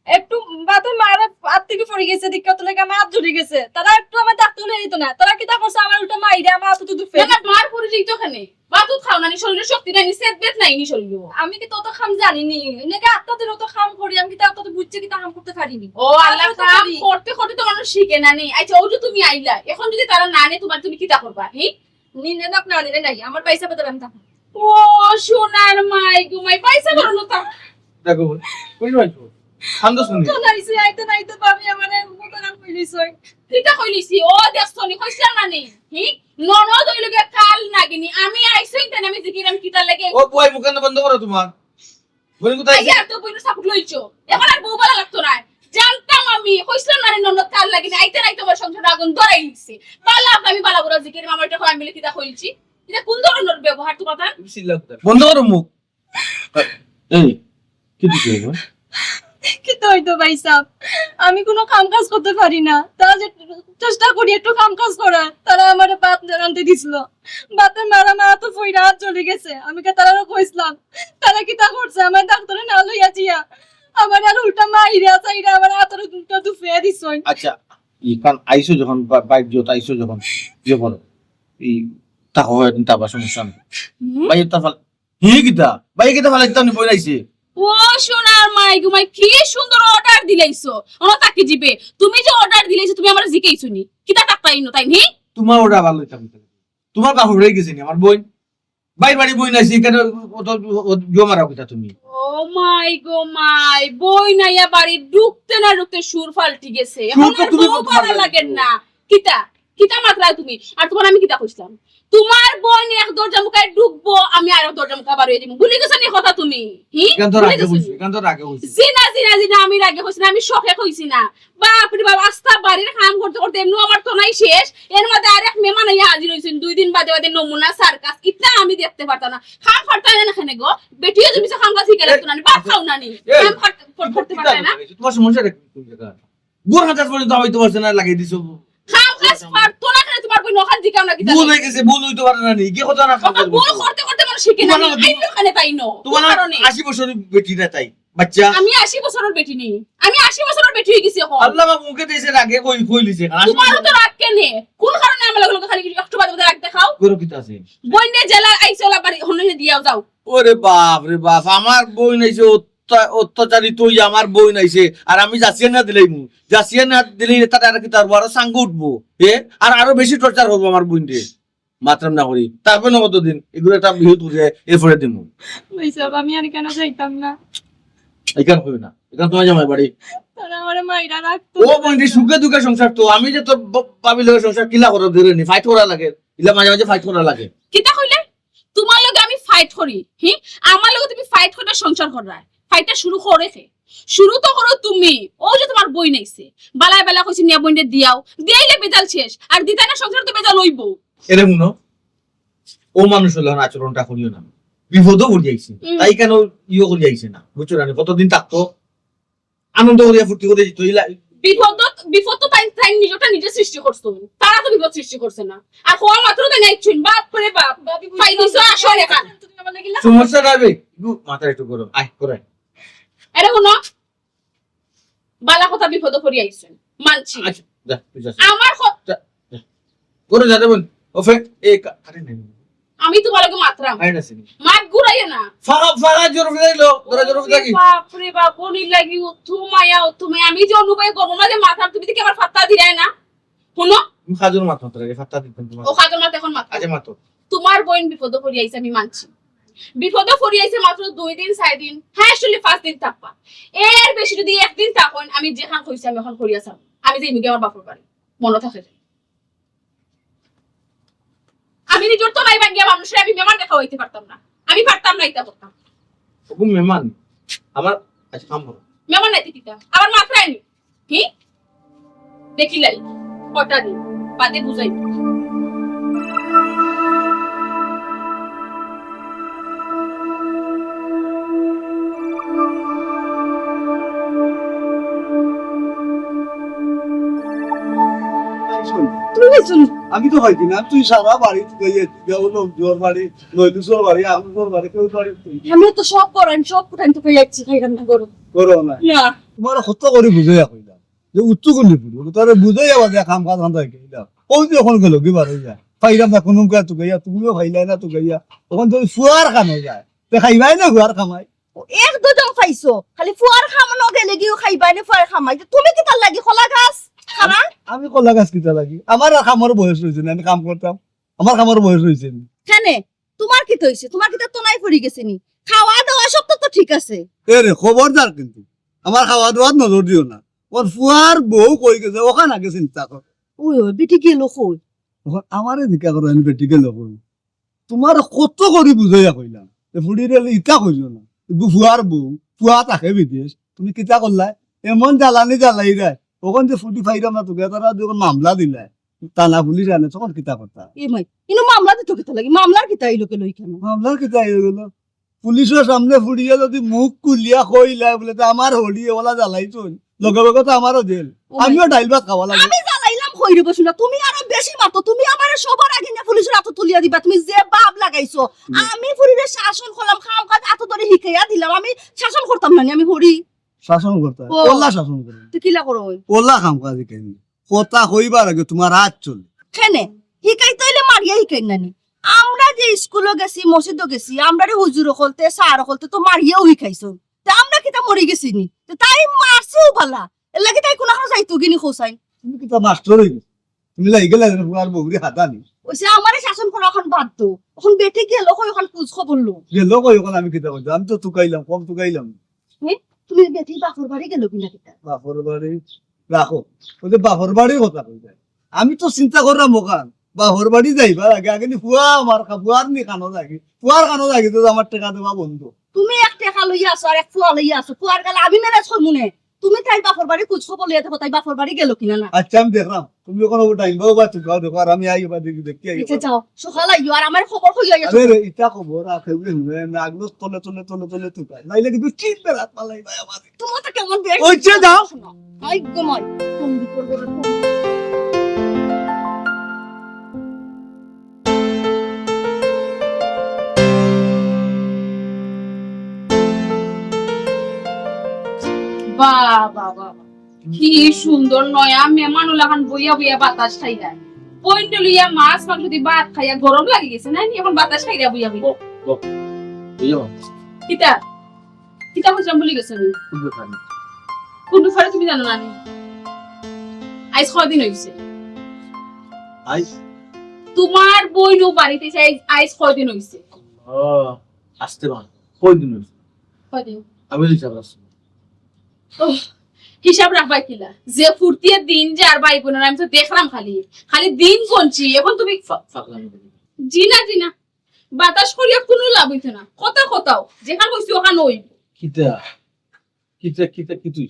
একটু বাতে মারে আত থাকি পড়ি গেছে, দিক্কত লাগে আমার আত জ্বলি গেছে। তারা একটু আমার ডাক্তার লইয়া দিত না। তারা কিতা করছে, আমার উল্টা মাইরা আমার আত তো দুফে। না, না, মার পড়ি যাইতো কেনে? বাতুত খাও না নি, শরীরে শক্তি নাই নি, সেত বেত নাই নি শরীরে। আমি কিতা অত কাম জানি নি? নাকি আত্মা দিন অত কাম করি, আমি কিতা আত্মা তো বুঝছে কিতা কাম করতে পারি নি? ও আল্লাহ, আত্মা তো কাম করি। করতে করতে তো মানুষ শিখে না নি। আচ্ছা, ও যে তুমি আইলা, এখন যদি তারা না নে তোমার, তুমি কিতা করবা? হি? নিলে না, না নিলে নাই, আমার পয়সা পেতে আমি থাকবো। ও সোনার মাই গো মাই, পয়সা করো না তা। দেখো, বুঝতে পারছো? শান্ত শুনি। তো নাইছে, আইতে নাইতে ভাবি আমারে মুখে কান কইলিস হয়। কিতা কইলিছি? ও দেখছো নি, কইছিলাম না নি? হি? ননদ অইল গিয়া কাল নাগিনি। আমি আইছি, তাই আমি জিকির, আমি কিতা লাগে? ও বুয়াই, মুখ বন্ধ করো তোমার। বইন কোথায় আছে? আইয়া তো বইন সাপুট লইছো। এখন আর বউ ভালা লাগতো না। জানতাম আমি, কইছিলাম না রে ননদ কাল নাগিনি। আইতে নাই তোমার সংসার আগুন ধরাই নিছে। বালা, আমি বালা বুড়া জিকির, আমার এটা হয়, আমি বলে কিতা কইলছি? এটা কোন ধরনের ব্যবহার তোমার? তুমি চিল্লাও কোথায়? বন্ধ করো মুখ। এই, কি দিতে হবে? কিতা অইতো ভাই সাহেব, আমি কোনো কাম কাজ করতে পারি না। তারা যে চেষ্টা করি একটু কাম কাজ করার, তারা আমারে ভাত রানতে দিছিল। ভাতের মারা মারা তো ফইরা আত জ্বলি গেছে। আমি কে তারারে কইছিলাম, তারা কিতা করছে? আমার ডাক্তারে না লইয়া জিয়া আমার আর উল্টা মাইরা চাইরা আমার আতর উল্টা দুফিয়া দিছইন। আচ্ছা, ইখান আইছো যখন বা-, বাইক যত আইছো যখন, ইয়ে করো, এই তাকো হয়, কিন্তু আবার সমস্যা নেই। হুম? বাইরে তা ফাল-, হি কিতা? বাইরে কিতা ফালাইতাম নি বই আইছে? ও সোনার মাই গো মাই, কি সুন্দর অর্ডার দিলাইছো। অনো তাকি দিবে। তুমি যে অর্ডার দিলাইছো, তুমি আমারে জিকাইছো নি? কিতা তাকতাই নতাই নি? তোমার অর্ডার ভালো হইতাম না। তোমার বাপ হয়ে গেছে নি আমার বই? বাইর বাড়ি বই নাইছে, এখানে অত, অত জমা রাখো কিতা তুমি? ও মাই গো মাই, বই নাইয়া বাড়ি ঢুকতে না ঢুকতে সুর পাল্টি গেছে। সুর এখন তো আর তুমি বউ করতে পারা পারবে লাগে না। না। কিতা? কিতা মাতরায় তুমি? আর তোমার আমি কিতা কইছিলাম? তোমার বইন এক দরজা মুখায় ঢুকবো, আমি আর এক দরজা মুখায় বার হইয়া যাইমু। ভুলি গেছো নি কথা তুমি? হি? এখান তো ভুলি রাগে গেছো কইছি, নি? এখান তো রাগে কইছি। জি না, জি না, জি না, আমি রাগে কইছি না, আমি শখে কইছি না। বাপ রে বাপ, আস্তা বাড়ির কাম করতে করতে এমনেও আমার তো নাই শেষ, এর মধ্যে আরেক মেহমান আইয়া হাজির হইছেন দুই দিন বাদে বাদে, নমুনা সার্কাস, ইতা আমি দেখতে পারতাম না। কাম পারতায় না কেনে গো? বেটিও তুমি কাম কাজ শিখে রাখতো না নি, ভাত খাও না নি, এ, কাম পার-, কর-, করতে পারতায় না। তোমার সমস্যা কি? গুড় হাজার পর্যন্ত আমি তোমার জন্য লাগিয়ে দিছো। কাম কাজ পারতো না কেনে তোমার বইন? অখান জিকাও না কিতা? ভুল হয়ে গেছে, ভুল হইতে পারে না নি। কি কথা না, কাম অখান ভুল করতে করতে মানুষ শিখে না নি। তোমার আইলো কেনে তাই ন? তোমার কোন কারণে? আশি বছর বেটি না তাই, বাচ্চা। আমি আশি বছরের বেটি নি। আমি আশি বছরের বেটি হয়ে গেছি এখন। আল্লাহ বাবু মুখে দিয়েছে রাগে কই, কই লিছে। আশি তোমারও তো বছর। রাগ কেনে? কোন কারণে আমার লগে লগে খালি একটু বাদে বাদে রাগ দেখাও? গরু কিতা আছে? বইনে জেলা আইছে, ওলা বাড়ি হনে দিয়াও যাও। ওরে বাপ রে বাপ, আমার বইন আইছে অত্যা-, অত্যাচারিত হইয়া আমার বইন আইছে, আর আমি যাচিয়া না দিলেই মু, যাচিয়া না দিলেই তাতে আর কি তার আরো সাঙ্গ উঠবো, এ? আর আরো বেশি টর্চার করবো আমার বইন রে। মাতরাম না করি, তারপরে না কতদিন, এগুলো একটা বিহুত করে এরপরে দিমু। ভাই সাহেব, আমি আর কেন যাইতাম না? এখান হইবে না, এখান তোমার জামাই বাড়ি। তারা আমারে মাইরা রাখতো ও না। বইন রে, সুখে দুঃখে সংসার তো, আমি যে তোর ব-, ভাবির লগে সংসার কিলা করা ধরে নি, ফাইট করা লাগে, ইলা মাঝে মাঝে ফাইট করা লাগে। কিতা কইলে? তোমার লগে আমি ফাইট করি, হি? আমার লগে তুমি ফাইট করে সংসার করায়। ফাইটটা শুরু করে কে? শুরু তো করো তুমি। ও যে তোমার বইন আইছে, বালায় বালায় কইছি নিয়া বইনরে দিয়াও, দিয়াইলে বেজাল শেষ, আর দিতায় না সংসার তো বেজাল হইবো। এরে মুনো, ও মানুষ হলে এখন আচরণটা করিও না, বিপদও করি আইছে, হুম। তাই কেন ইয়ে করি আইছে না, বুঝছো না? কতদিন থাকতো, আনন্দ করিয়া ফুর্তি করে দিত, ইলা- বিপদ, বিপদ তো তাই, তাই নিজেটা নিজে সৃষ্টি করছো, তারা তো বিপদ সৃষ্টি করছে না। আর হওয়া মাত্র তাই নাই ছুন, বাপ রে বাপ, ভাবি, ফাই দিছো, আসো লেখা। তুমি আমার লাগি লাও। সমস্যা নাই বে, একটু মাথা একটু গরম, আয় করে। আরে হুনো, বালা কথা বিপদে পড়ি আইছইন, মানছি। আচ্ছা, যা, তুই যা। আমার ক- যা, যা। করে যা রে বোন। ও ফে-, এ কা-, আরে নাই। আমি তোমার লগে মাতরাম। আরে না, সিনি। মাত ঘুরাইও না। ফাঁকা, ফাঁকা জোর ফিরাইলো, তোরা জোর ফিরাই কি? বাপ রে বাপ, বনির লাগি অত মায়া, অত মায়া। আমি যে অনুভব করবো না যে মাতরাম, তুমি দেখি আমার ফাত্তা দিরায় না। হুনো? আমি কাজর মাত মাত্র আগে, ফাত্তা দিতাম তোমার। ও কাজর মাত এখন মাত। আচ্ছা, মাতো। তোমার বইন বিপদে পড়ি আইছে, আমি মানছি। বিপদে পড়ি আইছে মাত্র দুই দিন, চার দিন, হ্যাঁ, আসলে পাঁচ দিন থাকবা। এর বেশি যদি একদিন থাকইন, আমি যেখান কইছি, আমি এখন করিয়া চাম। আমি যে ইমিগে আমার বাপর বাড়ি, মনে থাকে যে। আমি নিজের তো নাই ভাঙ্গিয়া মানুষরে আমি মেহমান দেখা হইতে পারতাম না। আমি পারতাম না, এটা করতাম। ওগো মেহমান, আমার, আচ্ছা, কাম করো। মেহমান নাইতে কিতা? আবার মাত্রায় নি। কি? দেখিলাই, কটা দিন। বাদে বুঝাই। এই শোন, তুমি গেছো নি? আমি তো খাইছি না, তুই সারা বাড়ি তুকাইয়া, জোর বাড়ি, নৈতুসর বাড়ি, আগুনর বাড়ি, কেউ বাড়ি তুই। আমি তো সব করান, সব কুটান তুকাইয়া আইছি, খাইলাম না গরম। করো না। না। তোমার কত করি বুঝাইয়া কইলাম যে উচ্চ গুলি বুঝো, তারে বুঝাইয়া বাদে কাম কাজ আনতে গেলাম। ওই যে এখন গেল কি বার হইয়া, খাইলাম না কোনো কাজ তুকাইয়া, তুমিও খাইলাই না তুকাইয়া, তখন তো ফুয়ার কামে যায়, তে খাইবাই না ফুয়ার কামাই। ও, এক দুজন পাইছো, খালি ফুয়ার কামনো গেলে গিয়েও খাইবাই না ফুয়ার কামাই। তো তুমি কিতার লাগি কলা গাছ? খারা? আমি কলা গাছ কিতা লাগি? আমার আর কামর বয়স হইছে না, আমি কাম করতাম, আমার কামর বয়স হইছে না। কেনে? তোমার কিতা হইছে? তোমার কিতা তো নাই পড়ি গেছে নি? খাওয়া দাওয়া সব তো, তো ঠিক আছে। এ রে, খবরদার কিন্তু আমার খাওয়া দাওয়াত নজর দিও না। ওর ফুয়ার বউ কই গেছে, ওখান আগে চিন্তা কর। ওই, ওই, বেটি গেল কই? এখন আমারে জিজ্ঞা করো, আমি বেটি গেল কই? তোমার কত করি বুঝাইয়া কইলাম, এ ফুড়িরে ইতা কইও না। এগু ফুয়ার বউ, ফুয়া থাকে বিদেশ, তুমি কিতা করলায়? এমন জ্বালানি জ্বালাই দেয়, ওখান যে ফুটি ফাইরাম না তোকে, তারা যখন মামলা দিলায়, থানা পুলিশ আনে, তখন কিতা করতা? এ মাই, ইনো মামলা দিত কিতা লাগি? মামলার কিতা এই লোকে লই কেন? মামলার কিতা এই গেল? পুলিশের সামনে ফুড়িয়ে যদি মুখ খুলিয়া কইলায় বলে, "তে আমার হড়ি, ওলা জ্বালাইছইন।" লগে লগে তো আমারও জেল। ও মাই। আমিও ডাইল ভাত খাওয়া লাগে। আমি জ্বালাইলাম কই রে বসুনা, তুমি আরো বেশি মাতো। তুমি আমারে সবার আগে নিয়া পুলিশের আতো তুলিয়া দিবা। তুমি যে বাপ লাগাইছো, হুম। আমি ফুড়িরে শাসন করলাম, কাম কাজ আতো ধরি হিকাইয়া দিলাম। আমি শাসন করতাম না নি, আমি হড়ি। শাসন করতা? ও। ওলা শাসন করে। তুই কিলা করো ওই? ওলা কাম কাজ হিকাইনি। কথা কইবার আগে তোমার হাত চলে। কেনে? হিকাইতে হইলে মারিয়া হিকাই না নি। আমরা যে স্কুলো গেছি, মসজিদো গেছি, আমরারে হুজুর অকলতে, স্যার অকলতে তো মারিয়াও হিকাইছইন। তে আমরা কিতা মরি গেছি নি? তে তাই মারছেও বালা। এর লাগি তাই কোন যাইতো গিনি খোসাই। তুমি কিতা মাস্টার হই গেছো? তুমি লাগি গেলে যেন ফুয়ার বউরে হাতানি। ওইসে আমারে শাসন করা এখন বাদ দাও। এখন বেটি গেল কই, এখন খোঁজ খবর লো। গেল কই, এখন আমি কিতা করতাম? আমি তো তুকাইলাম, কম তুকাইলাম। হে? তুমি বেটি বাপর বাড়ি গেল কিনা কিতা? বাপর বাড়ি রাখো। ওই যে বাপর বাড়ির কথা কই যায়। আমি তো চিন্তা করলাম ওখান। বাপর বাড়ি যাইবার আগে, আগে নি ফুয়া আমার খা-, ফুয়ার নি কানো যাগি। ফুয়ার কানো যাগি তো আমার টেকা দেওয়া বন্ধ। তুমি এক টেকা লইয়া আছো আর এক ফুয়া লইয়া আছো। ফুয়ার গেলে আমি ম্যানেজ করমু নে। তুমি তাই বাপর বাড়ি খোঁজ খবর লইয়া দেখো, তাই বাপর বাড়ি গেল কিনা না। আচ্ছা, আমি দেখলাম। তুমি ওখানে ও ডাইন বাবু বা তুকাও দেখো, আর আমি আই এবার দেখি, দেখি আই আচ্ছা, এবার। যাও, সকাল আইও, আর আমার খবর কইও আইও। আরে রে, ইটা খবর, আর কেউ হুনে না, আগলো তলে, তলে, তলে, তলে তুকায়। নাইলে কিন্তু ঠিক বেড়াত পালাই ভাই আমার। তোমার তো কেমন বেশ ওই যে যাও। শোনো, ভাই ঘুমাই। কোন বিপদ করে কোন বাহ, বাহ, বাহ, বাহ। কি সুন্দর নয়া মেহমান ওলাখান বইয়া বইয়া বাতাস খাইরা। পইন্ট লইয়া মাছ মাংস দি ভাত খাইয়া গরম লাগি গেছে না নি? এখন বাতাস খাইরা বইয়া বইয়া। ও, ও, বইয়া বাতাস। কিতা? কিতা কইছিলাম ভুলি গেছো নি? কোন ব্যাপার? কোন ব্যাপারে তুমি জানো না নি? আইজ কয়দিন হইছে? আইজ? তোমার বইন ও বাড়িতে আইজ, আইজ কয়দিন হইছে? ও, আসতে পারে। কয়দিন হইছে? কয়দিন? আমি হিসাব রাখছি। ওহ, হিসাব রাখবায় কিলা? যে ফুর্তিয়ে দিন যার ভাই বোনের, আমি তো দেখলাম খালি, খালি দিন গুনছি। এখন তুমি ফা-, ফাগলামি করি। জি না, জি না, বাতাস করিয়া কোনো লাভ হইতো না। কথা কথাও, যেখান কইছি ওখান হইব। কিতা? কিতা, কিতা, কি তুই?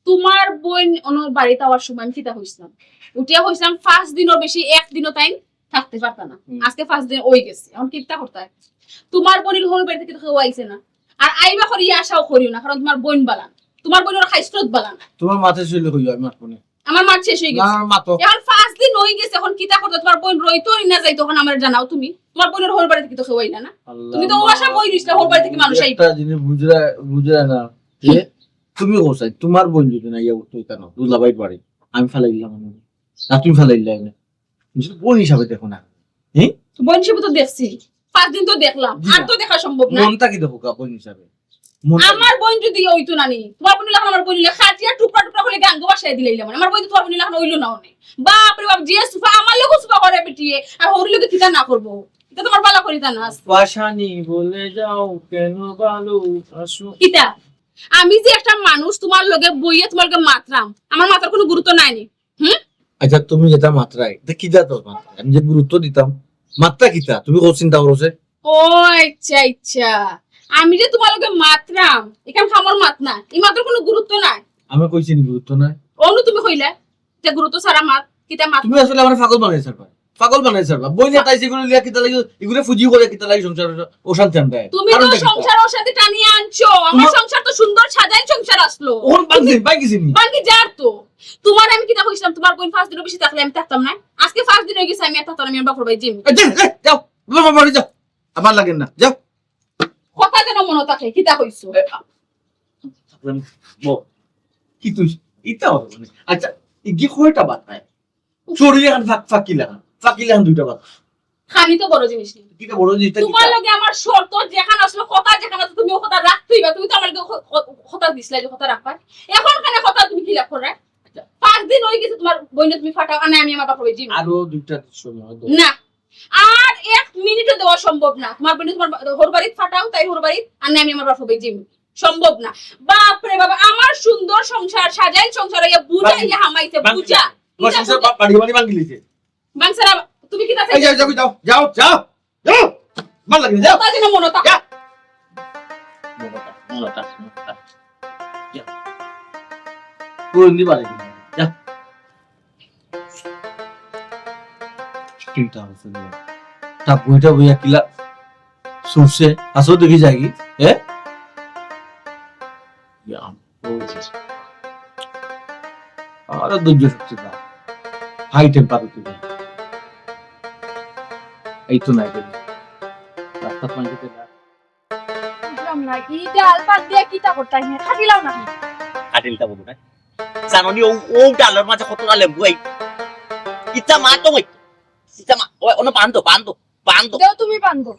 তোমার বইন অনর বাড়িত আওয়ার সময় আমি কিতা কইছিলাম? উঠিয়া কইছিলাম, পাঁচ দিনর বেশি একদিনও তাইন থাকতে পারতা না। হুম। আজকে পাঁচ দিন হই গেছে, এখন কিতা করতায়? তোমার বইনর হউর বাড়ি থাকি তো কেউ আইছে না, আর আইবা করি আশাও করিও না, কারণ তোমার বইন বালা না, তোমার বইনর খাইছলত বালা না। তোমার মাতে শেষ হইলে কইও, আমি মাতবো না। আমার মাত শেষ হই গেছে। না, মাতো। এখন পাঁচ দিন হই গেছে, এখন কিতা করতায়? তোমার বইন রইতো না যাইতো, এখন আমারে জানাও তুমি। তোমার বইনর হউর বাড়ি থাকি তো কেউ আইলা না। আল্লাহ, তুমি তো ও আশা বই নিছিলা, হউর বাড়ি থাকি মানুষ আইবো। একটা জিনিস বুঝরা, বুঝরা না। যে তুমি কোথায়? তোমার বইন যদি না ইয়া উঠতো কেন? দুলাভাইর বাড়ি। আমি ফালাই দিলাম আমি। না, তুমি ফালাই দিলে না। নিজের বইন হিসাবে দেখো না। হ্যাঁ? বইন হিসাবে তো দেখছি। পাঁচ দিন তো দেখলাম। জি আর না। তো দেখা সম্ভব না। মনটা কি দেখো কা বইন হিসাবে? মনটা আমার বইন যদি হইতো না নি, তোমার বইন লাখান আমার বইন হইলে খাটিয়া টুকরা টুকরা করে গাঙ্গো বাসায় দিলাইলাম। আমার বইন তো তোমার বইন লাখান হইলো না অনে। বাপ রে বাপ, যে সুফা আমার লগে সুফা করে বেটিয়ে, আর হউর লগে কিতা না করবো? এটা তোমার বালা করি জানা আছে। বাসানি বলে যাও কেন ভালোবাসো? কিতা? আমি যে একটা মানুষ তোমার লগে বইয়া তোমার লগে মাতরাম, আমার মাতার কোনো গুরুত্ব নাই নি? হুম? আচ্ছা, তুমি যেটা মাতরায়, এটা কিতা তো মাতরায়? আমি যে গুরুত্ব দিতাম, মাততা কিতা? তুমি কত চিন্তা করো সে? ও আচ্ছা, আচ্ছা। আমি যে তোমার লগে মাতরাম, এখান খামর মাত না, এই মাতার কোনো গুরুত্ব নাই। আমি কইছি নি গুরুত্ব নাই? অনু তুমি কইলা, যে গুরুত্ব ছাড়া মাত। কিতা মাত? তুমি আসলে আমার পাগল বানাইছো, পাগল বানাইছো। বইন তাই যেগুলো লিয়া কিতা লাগি, এগুলো ফুজি করে কিতা লাগি সংসার অশান্তি আনতে? তুমি তো সংসার অশান্তি টানিয়া আনছো। আমার সংসার তো সুন্দর সাজাইল সংসার আসলো। ওর বাকি বাকি জিনি বাকি যার তো। তোমার আমি কিতা কইছিলাম, তোমার বইন পাঁচ দিনও বেশি থাকলে আমি থাকতাম না। আজকে পাঁচ দিন হয়ে গেছে, আমি আর থাকতাম না, আমি আমার বাপর বাড়ি যাইমু। এই, যাও, যাও, বাবা বাড়ি যাও, আমার লাগে না, যাও। কথা যেন মনে থাকে, কিতা কইছো? বউ, কি তুই? ইতা হবে মানে? আচ্ছা, এই কি কয়টা বাদ নাই? শরীরে এখন ফাঁক ফাঁকি লাগান, ফাঁকি লাগান দুইটা বাদ। খানি তো বড় জিনিস নেই। কিটা বড় জিনিস? তোমার লগে আমার শর্ত যেখানে আসলো, কথা যেখানে আছে, তুমি ও কথা রাখতেই বা। তুমি তো আমার লগে ক-, ক-, কথা দিছিলা যে কথা রাখবা। এখন কেন কথা তুমি কি লাভ করবে? পাঁচ দিন হয়ে গেছে তোমার বইনে তুমি ফাটাও, আর না আমি আমার বাপর বাড়ি যাইমু। আরো দুইটা সময় দাও। না, আর এক মিনিটও দেওয়া সম্ভব না। তোমার বইনে তোমার বা-, হর বাড়িত ফাটাও, তাই হর বাড়িত, আর না আমি আমার বাপর বাড়ি যাইমু। সম্ভব না। বাপ রে বাবা, আমার সুন্দর সংসার, সাজাইল সংসার হইয়া বুঝা বাবা, ইয়া হামাইছে, বাবা, বুঝা। তোমার সংসার বা-, বাড়ি বাড়ি ভাঙি লিছে। বাংসারা, তুমি কি তাতে এই যাও, যাও, যাও, যাও, যাও, যাও। ভালো লাগে না, যাও। কথা যেন মনে থাকে। যা। মনে থাক, মনে থাক, মনে থাক। যা। পুরো দিন বাড়ি যা। চিন্তা হচ্ছে না। তা বইটা বইয়া কিলা সুরছে, আসো দেখি যাগি, এ? ইয়া, ও বুঝেছি। আমারও ধৈর্য শক্তি না। হাই টেম্পার হতে যায়। এই তো নাই রে। রাস্তা পানি খেতে না। বুঝলাম না, ই ডাল বাদ দিয়া কিতা করতাই হে? খাটিলাও না। কাটিলটা বলবো না। জানো নি, ও, ও ডালর মাঝে কতটা লেবু এই। ইতা মা তো ওই। ইতা মা, ও, ওনো বান্ধো, বান্ধো, বান্ধো। দেও তুমি বান্ধো।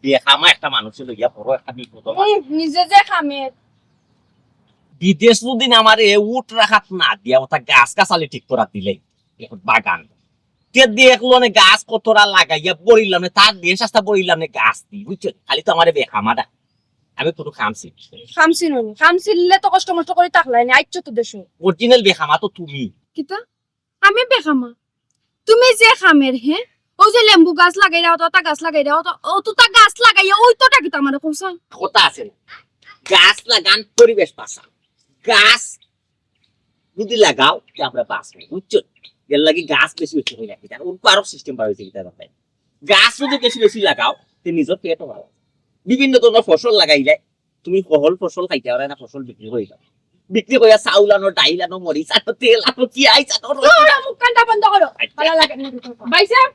বিয়ে খামা একটা মানুষ লইয়া বড় একটা বিপদ। উম, নিজে যে খামের। বিদেশ যদি আমারে উঠ রাখাত না দিয়া, ওটা গাছ গাছালি ঠিক করা দিলে, এখন বাগান। কে দেখলো নে গাছ কতটা লাগাইয়া বড়িলাম নে, তার দেশ আস্তা বড়িলাম নে গাছ দি, বুঝছো? খালি তো আমারে বেখামাটা। আমি কোনো খামছি। খামছি ননি। খামছিললে তো কষ্ট মষ্ট করি থাকলাই নি, আইচ্ছ তো দেশো। অরিজিনাল বেখামা তো তুমি। কিতা? আমি বেখামা? তুমি যে খামের, হে? ও যে লেম্বু গাছ লাগাইরা, অত গাছ লাগাইরা, অত, অত তা গাছ লাগাইয়া, ওই তো টাকি তো আমারে কইছা। কথা আছে না? গাছ লাগান, পরিবেশ বাঁচান। গাছ যদি লাগাও, তে আমরা বাঁচবো, বুঝছো? এর লাগি গাছ বেশি বেশি হয়ে রাখি, জানো? ওর আরো সিস্টেম বার হয়েছে, কিতা জানো? গাছ যদি বেশি বেশি লাগাও, তে নিজের পেটও ভালো। বিভিন্ন ধরনের ফসল লাগাইলে, তুমি হল ফসল খাইতে পারো না, ফসল বিক্রি করে দাও। বিক্রি করিয়া চাউল আনো, ডাইল আনো, মরিচ আনো, তেল আনো, পিঁয়াজ আনো, রসুন আনো। মুখখানটা বন্ধ করো। ভালো লাগে না। ভাইসাব,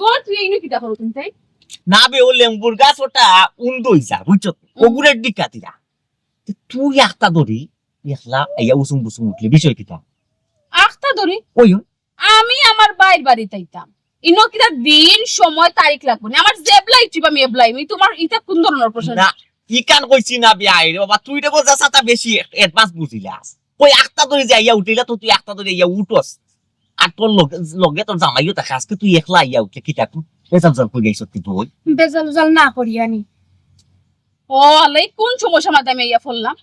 গো তুই এইনে কিতা করো তুমি তাই? না বে, ও লেম্বুর গাছ ওটা উন্দ হইছা, বুঝছো? ওগুরের দিক কাটিরা। তে তুই একটা ধরি, একলা আইয়া উসুম বুসুম উঠলে বিষয় কিতা? আখতা ধরি? ওই, ওই। আমি আমার বাইর বাড়িত আইতাম। ইনো কিতা দিন, সময়, তারিখ লাগবো না। আমার যেবলাই ট্রিপ আমি এবলাই। আমি তোমার ইটা কোন ধরনের প্রশ্ন? না, ইকান কইছি না বিয়াই রে বাবা, তুই রে বোঝা সাতা বেশি অ্যাডভান্স বুঝিলাস। ওই আখতা ধরি যে আইয়া উঠিলা তো তুই আখতা ধরি আইয়া উঠস। আর তোর লগে, লগে তোর জামাইও থাকে, আজকে তুই একলা আইয়া উঠলে কিতা তুই বেজাল জাল কই যাইছ তুই? বেজাল উজাল না করিয়া নি। ও আল্লাহ, কোন সমস্যা মাঝে আমি আইয়া পড়লাম?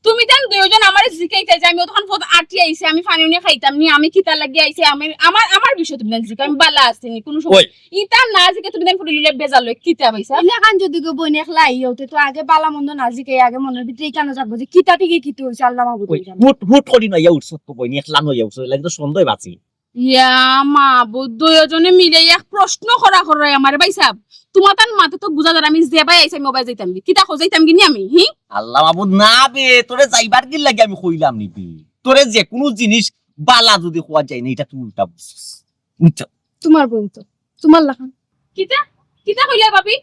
তুমি তান দুইজন আমারে জিকাইতে যে আমি অতক্ষণ পথ আটি আইছি, আমি পানি উনি খাইতাম নি, আমি কিতা লাগি আইছি, আমি আমার, আমার বিষয়ে তুমি তান জিকাও, আমি বালা আছি নি, কোনো সমস্যা। ইতা না জিকে তুমি তান ফুটে লিলে বেজাল লই কিতা পাইছা? ইলাখান যদি গো বইন একলা আইয়া উঠে তো আগে বালা মন্দ না জিকে, আগে মনের ভিতরে ইকানো যাবো যে কিতা থেকে কিতা হইছে, আল্লাহ মাবুদ ওই হুট হুট করি নইয়া উঠছ তো বইনি, একলা নইয়া উঠছ, লাগে তো সন্দেহ বাঁচি। ইয়া মাবুদ, দুইজনে মিলে এক প্রশ্ন করা করায় আমারে ভাইসাব। তোমার তান মাতে তো বুঝা যার আমি যেবাই আইছি আমি ওবাই যাইতাম কি? কিতা কো যাইতাম কি নি আমি? হি? আল্লাহ মাবুদ না বে, তোরে যাইবার কি লাগে আমি কইলাম নি বে? তোরে যে কোনো জিনিস বালা যদি কওয়া যায় না, এটা তুই উল্টা বুঝছিস। বুঝছো? তোমার বইন তো, তোমার লাখান। কিতা? কিতা কইলা ভাবি?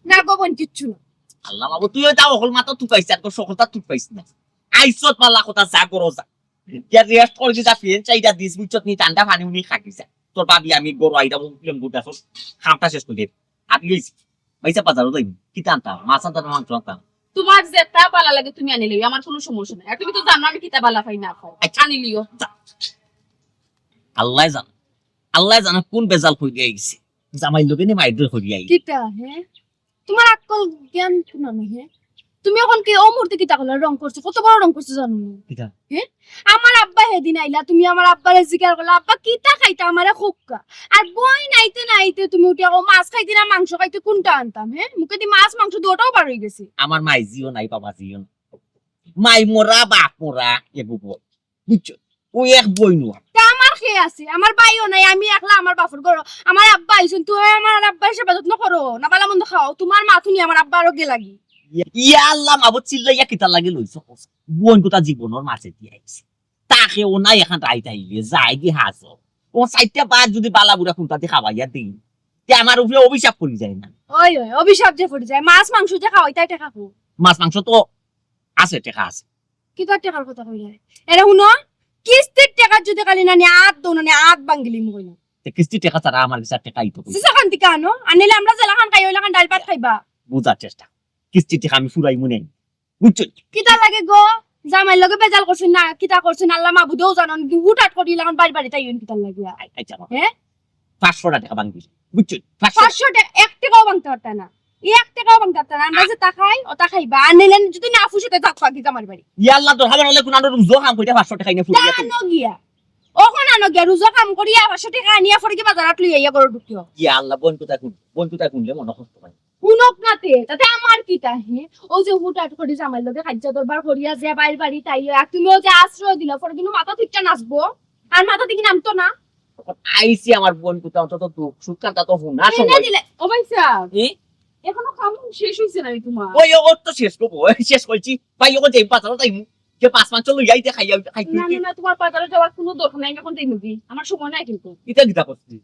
না গো বইন, কিচ্ছু না। আল্লাহ মাবুদ, তুই ওইটা অকল মাত্র তুকাইস, আর তোর সকলটা তুকাইস না। আইসত বালা কথা যা করো যা। ইয়া রেস্ট করে যা, ফ্যান চাইটা দিস, বুঝছত নি, ঠান্ডা পানি উনি খাকি যা। তোর ভাবি আমি গরু আইটা লেম্বু গাছ খামটা শেষ করে দে। আর লইছি। পয়সা বাজারও যাইবি। কিতা আনতাম? মাছ আনতাম না মাংস আনতাম? তোমার যেটা বালা লাগে তুমি আনি লইও, আমার কোনো সমস্যা নাই। আর তুমি তো জানো আমি কিতা বালা পাই না পাই। আচ্ছা। আনি লিও। আল্লাহ জানে। আল্লাহ জানে কোন বেজাল কই দিয়ে আইছে। জামাই লগে নি মাইর কই দিয়ে আইছে। কিতা, হে? তোমার আক্কল জ্ঞান কোনানো, হে? তুমি এখন কি ও মূর্তি কিতা করলে রং করছো? কত বড় রং করছো জানো নি? কিতা? হে? আমার আব্বা হেদিন আইলা, তুমি আমার আব্বারে জিকার করলা, "আব্বা কিতা খাইতা আমারে কউক্কা।" আর বইন আইতে না আইতে তুমি উঠিয়া কও, "মাছ খাইতে না মাংস খাইতে, কোনটা আনতাম?" হে? মুখেদি মাছ মাংস দুটাও বার হয়ে গেছে। আমার মাই জিও নাই, বাবা জিও নাই। মাই মরা, বাপ মরা, এগু বল। বুঝছো? ও এক বইন। তে আমার কে আছে? আমার ভাইও নাই, আমি একলা আমার বাপর ঘরো। আমার আব্বা আইছইন, তুমি আমার আব্বার সেবা যত্ন করো না, ভালা মন্দ খাও, তোমার মা তুমি আমার আব্বা আরো গে লাগি। ইয়া আল্লাহ, মাবুদ চিল্লাইয়া কিতা লাগি লইছো? বইন কুতা জীবনর মাঝে দিয়া আইছে। তাকে ও নাই এখন রাইত আইলে, যায়গি হাজো। ও চাইরটা বাদ যদি ভালা বুরা কুনটাদি খাওয়াইয়া দিই, তে আমার উপরে অভিশাপ পড়ি যায় না? ওই, ওই, অভিশাপ যে পড়ি যায়, মাছ মাংস যে খাওয়াইতায় টেকা কো? মাছ মাংস তো আছে, টেকা আছে। কিতা টেকার কথা কইলায়? এরে হুনো, কিস্তির টেকা যদি খালি না নি আত দো না নি আত ভাঙ্গিলিমু কইলাম। তে কিস্তির টেকা ছাড়া আমার কাছে টেকা আইতো কই? সিসা খান থেকে আনো, আর নাইলে আমরা যেলাখান খাই ওইলাখান ডাইল ভাত খাইবা। বুঝার চেষ্টা। কিস্তির টেকা আমি ফুরাইমু নে। বুঝছো? কিতা লাগে গো? জামাইর লগে বেজাল করছইন না, কিতা করছইন আল্লাহ মাবুদেও জানইন। হুটহাট করি ইলাখান বাড়ি বাড়ি তাই অইন কিতার লাগিয়া? আই-, আচ্ছা, বাবা। হ্যাঁ? পাঁচশো টেকা ভাঙ্গি, বুঝছো? পাঁচশো। পাঁচশো টেকা, এক টেকাও ভাঙতে পারতা না। এই এক টেকাও ভাঙতে পারতা না। আমরা যে তা খাই, ও তা খাইবা। আর নাইলে যদি না ফুসে, তে থাকবা কি জামাইর বাড়ি? ইয়া আল্লাহ, তোর খাবার হলে কোন আরো রুজো কাম কইটা পাঁচশো টেকা এনে ফুরিয়ে তা দিবি। আনো গিয়া। ওখান আনো গিয়া, রুজো কাম করিয়া পাঁচশো টেকা আনিয়া পরে কি বাজারাত লইয়া ইয়া করে ঢুকিও। ইয়া আল্লাহ, বইন কুতা কুন, বইন কুতা কুনলে মনে কষ্ট পায়। হুনক না তে, তাতে আমার কিতা হে? ও যে হুটহাট করি জামাইর লগে কাইজ্জা দরবার করিয়া যে বাইর বাড়ি তাই, আর তুমিও যে আশ্রয় দিলা, পরে কিন্তু মাথা ঠিকটা নাচবো, আর মাথা থেকে নামতো না। আইছি আমার বইন কুতা, অন্তত দুঃখ সুখ কান্তা তো হুনা কেনে সময়। দিলে? ও ভাই সাহেব, এ? এখনো কাম শেষ হইছে না তোমার? ওই, ও তো শেষ করবো, ওই শেষ করছি। ভাই, ও যে বাজারো যাইমু, যে মাছ মাংস লইয়া আইতে খাইয়া, খাইতে না, না, হইতে। না, তোমার বাজারে যাওয়ার কোনো দরকার নাই, আমি এখন যাইমু কি? আমার সময় নাই কিন্তু। ইটা কিতা করছিস?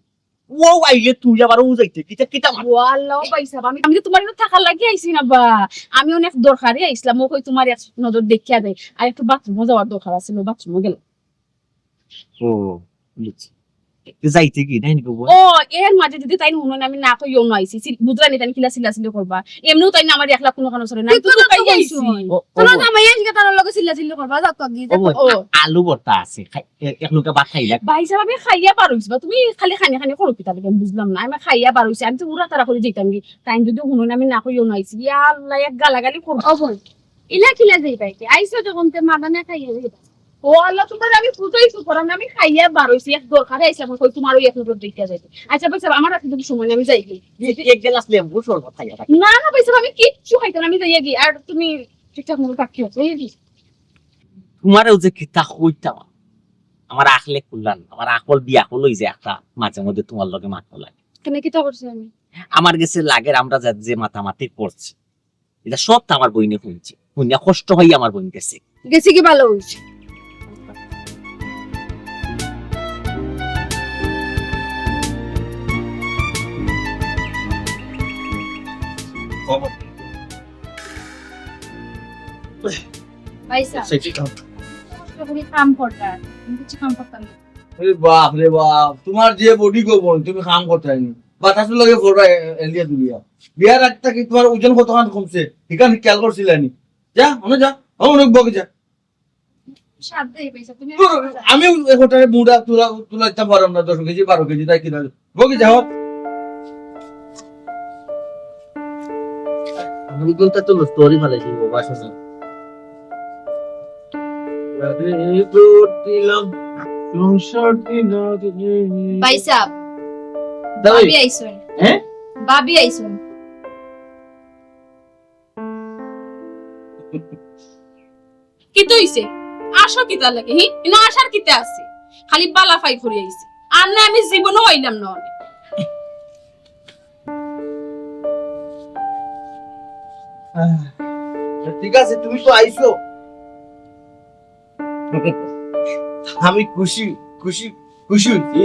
ও আইলে তুই আবার ও যাইতে, কিতা, কিতা মাত? ও আল্লাহ, ও ভাই সাহেব, আমি, আমি তো তোমার এখানে থাকার লাগি আইছি না বা। আমি অনেক দরকারে আইছিলাম, ও কই তোমার এক নজর দেখিয়া দেয়। আর একটু বাথরুমও যাওয়ার দরকার আছিল, বাথরুমও গেল। ও, বুঝছি। তো যাইতে কি, নাই নি গো বইন? ও, এর মাঝে যদি তাই হুনইন আমি না কইও না আইছি, সিল-, বুঝলা নি তাই কিলা চিল্লাচিল্লি করবা? এমনিও তাই না আমার একলা কোনো কানো চলে না, আমি তো তুই তো তাই তো আইছি। কইছো। ও, ও তোমার বইন। জামাই আইসি, তার লগে চিল্লাচিল্লি করবা, যাও তো আগে, ও যাও। বইন, ও। আলু ভর্তা আছে, খাই। এ-, এক লগে ভাত খাইলা। ভাই সাহেব, আমি খাইয়া বার হইছি বা, তুমি খালি খানি খানি করো কিতা লাগি, আমি বুঝলাম না। আমি খাইয়া বার হইছি, আমি তো উড়া তাড়া করে যাইতাম কি, তাই যদি হুনইন আমি না কইও না আইছি, ইয়া আল্লাহ, এক গালাগালি করবো। ও বইন, ইলা কিলা যাইবা কি? আইছো যখন তে মাদানে খাইয়া যাইবা। ও আল্লাহ, তোমার আমি বুঝাইছি, করাম না, আমি খাইয়া বার হইছি, এক দরকারে আইছি, আমার কই তোমার ওই এক নজর দেখিয়া যাইতে। আচ্ছা, ভাই সাহেব, আমার হাতে যদি সময় নেই, আমি যাই কি? এক গ্লাস লেবু শরবত খাইয়া থাকি। না, না, ভাই সাহেব, আমি কিচ্ছু খাইতাম না, আমি যাই কি? আর তুমি ঠিকঠাক মতো থাকিও, এই কি? তোমারেও যে কিতা কইতাম, আমার আখলে কুলান, আমার আকল বিয়াকল হই যে একটা মাঝে মধ্যে তোমার লগে মাত লাগে। কেনে কিতা করছি আমি? আমার গেছে লাগের আমরা যে, যে মাতামাতি করছি, এটা সব তো আমার বইনে শুনছে, শুনিয়া কষ্ট হই আমার বইন গেছে। গেছে কি ভালো হইছে? খবর। ভাই সাহেব, আচ্ছা, কি কাম? কষ্ট করে কাম করতাম, আমি কিছু কাম করতাম না। আরে বাপ রে বাপ, তোমার যে বডি গো বইন, তুমি কাম করতায় নি। বাতাসর লগে ফোরা এ-, এলিয়া দুলিয়া। বিয়ার আগ থাকি তোমার ওজন কতখান কমছে? হিখান খেয়াল করছিলায় নি? যা, অনো যা। অনো অনেক বকে যা। সাধ্য এই পয়সা, তুমি তোর, আমি এই কথায় মুড়া তুলা, তুলা দিতাম পারলাম না, দশ কেজি, বারো কেজি, তাই কিনা? বকে যা, হো। আমি কোনটা তো নষ্ট করি ফেলেছি, বাবা, শোনো। আরে, এই তো দিলাম, সংসার দিলাম রে। ভাই সাহেব, দাঁড়াও। ভাবি আইছইন। হ্যাঁ? ভাবি আইছইন। কিতা হইছে? আসো কিতা লাগে, হি? ইনো আসার কিতা আছে? খালি বালা ফাই করি আইছি। আর না আমি জীবনও আইলাম না অনে। আহ, ঠিক আছে, তুমি তো আইছো। আমি খুশি, খুশি, খুশি হইছি।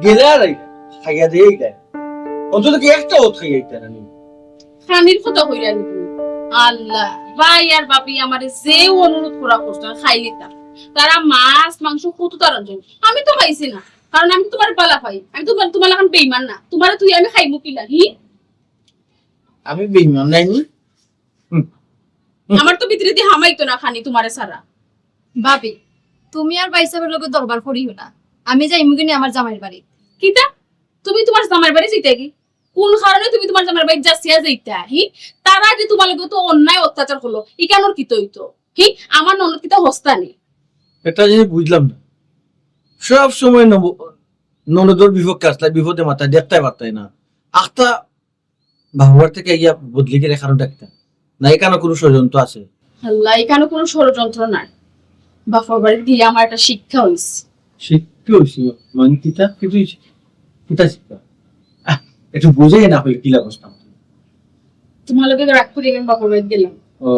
গেলে আর আইলা, খাইয়া দিয়ে আইলা। অন্তত কি একটা ওত খাইয়া আইতা না নি? খানির কথা কইরা নি তুমি? আল্লাহ, ভাই আর ভাবি আমারে যে অনুরোধ করা করছে, খাই নিতাম। তারা মাছ, মাংস কত তারা আনছে। আমি তো খাইছি না, কারণ আমি তো তোমার বালা পাই। আমি তো তোমার, তোমার লাখান বেইমান না। তোমারে তুই আমি খাইমু কিলা, হি? আমি বেইমান নায় নি? হুম। হুম। আমার তো ভিতরে দিয়ে হামাইতো না খানি তোমারে ছাড়া। ভাবি, তুমি আর ভাই সাহেবের লগে দরবার করিও না। আমি যাইমু গিনি আমার জামাইর বাড়ি। কিতা? তুমি তোমার জামাইর বাড়ি যাইতা কি? কোন কারণে তুমি তোমার জামাইর বাড়ি যাচিয়া যাইতা? হি? তারা যে তোমার লগে তো অন্যায় অত্যাচার করলো, ইখানর কিতা অইতো? হি? আমার ননদ কিতা হস্তা নি? একটা জিনিস বুঝলাম না। সব সময় নব-, ননদর বিপক্ষে আসলে বিপদে মাথায় দেখতে পারতাই না। আখতা বাবার থেকে ইয়া বদলি গেলে কারণটা কিতা? না, ইখানো কোনো ষড়যন্ত্র আছে? আল্লাহ, ইখানো কোনো ষড়যন্ত্র নাই। বাপর বাড়ি গিয়া আমার একটা শিক্ষা হইছে। শিক্ষা হইছে? মানে কিতা? কিতা হইছে? কিতা শিক্ষা? আহ, একটু বুঝাই না হইলে কিলা বুঝতাম? তোমার লগে রাগ করি আমি বাপর বাড়ি গেলাম। ও,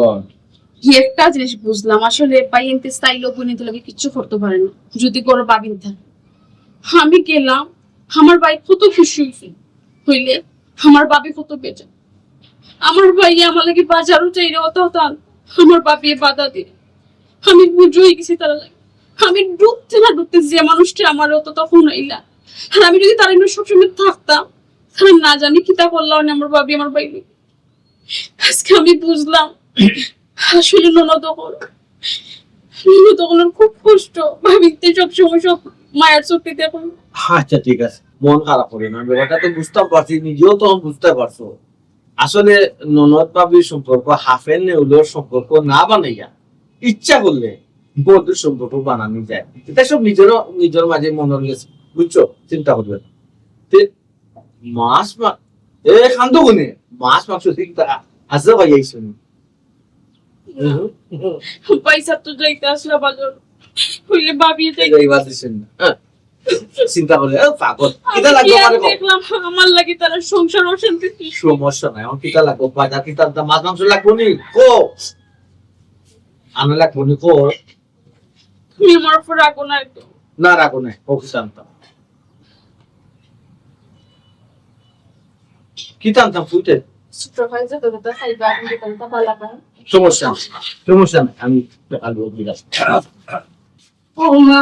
একটা জিনিস বুঝলাম, আসলে ভাইয়াইন্তে চাইলেও বইনাইন্তর লগে কিচ্ছু করতে পারে না, যদি ঘরো ভাবিন থাকে। আমি গেলাম, আমার ভাই কত খুশি হইছে, হইলে আমার ভাবি কত বেজার। আমার ভাইয়ে আমার লাগি বাজারও চাইরে অত তান, আমার ভাবিয়ে বাধা দিলে। আমি বুঝ অই গেছি তারার লাগি। আমি ডুবতে না ডুবতে যে মানুষটা আমার অতটা হুনাইলা, আর আমি যদি তারার লগে সবসময় থাকতাম, তাইলে না জানি কিতা করলা অনে আমার ভাবি আমার ভাইর লগে। আজকে আমি বুঝলাম, আসলে ননদ অকল, ননদ অকলর খুব কষ্ট, ভাবিতে সবসময় সব মায়ার চোখে দেখো। আচ্ছা, ঠিক আছে, মন খারাপ করিও না, ব্যাপারটা তো বুঝতাম পারছি, নিজেও তখন বুঝতে পারছো। আসলে ননদ ভাবির সম্পর্ক, হাফেন নেউলর সম্পর্ক না বানাইয়া ইচ্ছা করলে বন্ধুর সম্পর্ক বানানি যায়। এটা সব নিজেরও, নিজের মাঝে মনের গেছে, বুঝছো? চিন্তা করবে না। তে মাছ মা-, এ, খান্দো কোনে? মাছ মাংস ঠিক তা আছে ভাই, এই শুনি। পয়সা তো যাইতে আসলে বাজার, হইলে ভাবিয়ে যাইতে। এই বাদ দিছেন না। হ্যাঁ। চিন্তা করে, এ, পাগল। কিতা লাগবো আমারে কও? দেখলাম আমার লাগি তারা সংসার অশান্তি। সমস্যা নাই, এখন কিতা লাগবো? বাজার কিতা আনতাম? মাছ মাংস লাগবো নি? কও। আনা লাগবো নি? কও। তুমি আমার উপর রাগো না তো? না, রাগো নাই। ও কিতা আনতাম? কিতা আনতাম ফুটে? ছোট ভাই যত কথা খাইবা, আমি দোকানটা পালা পাই। সমস্যা নাই, সমস্যা নাই, আমি টাকা দিয়ে দিলাম। ও মা।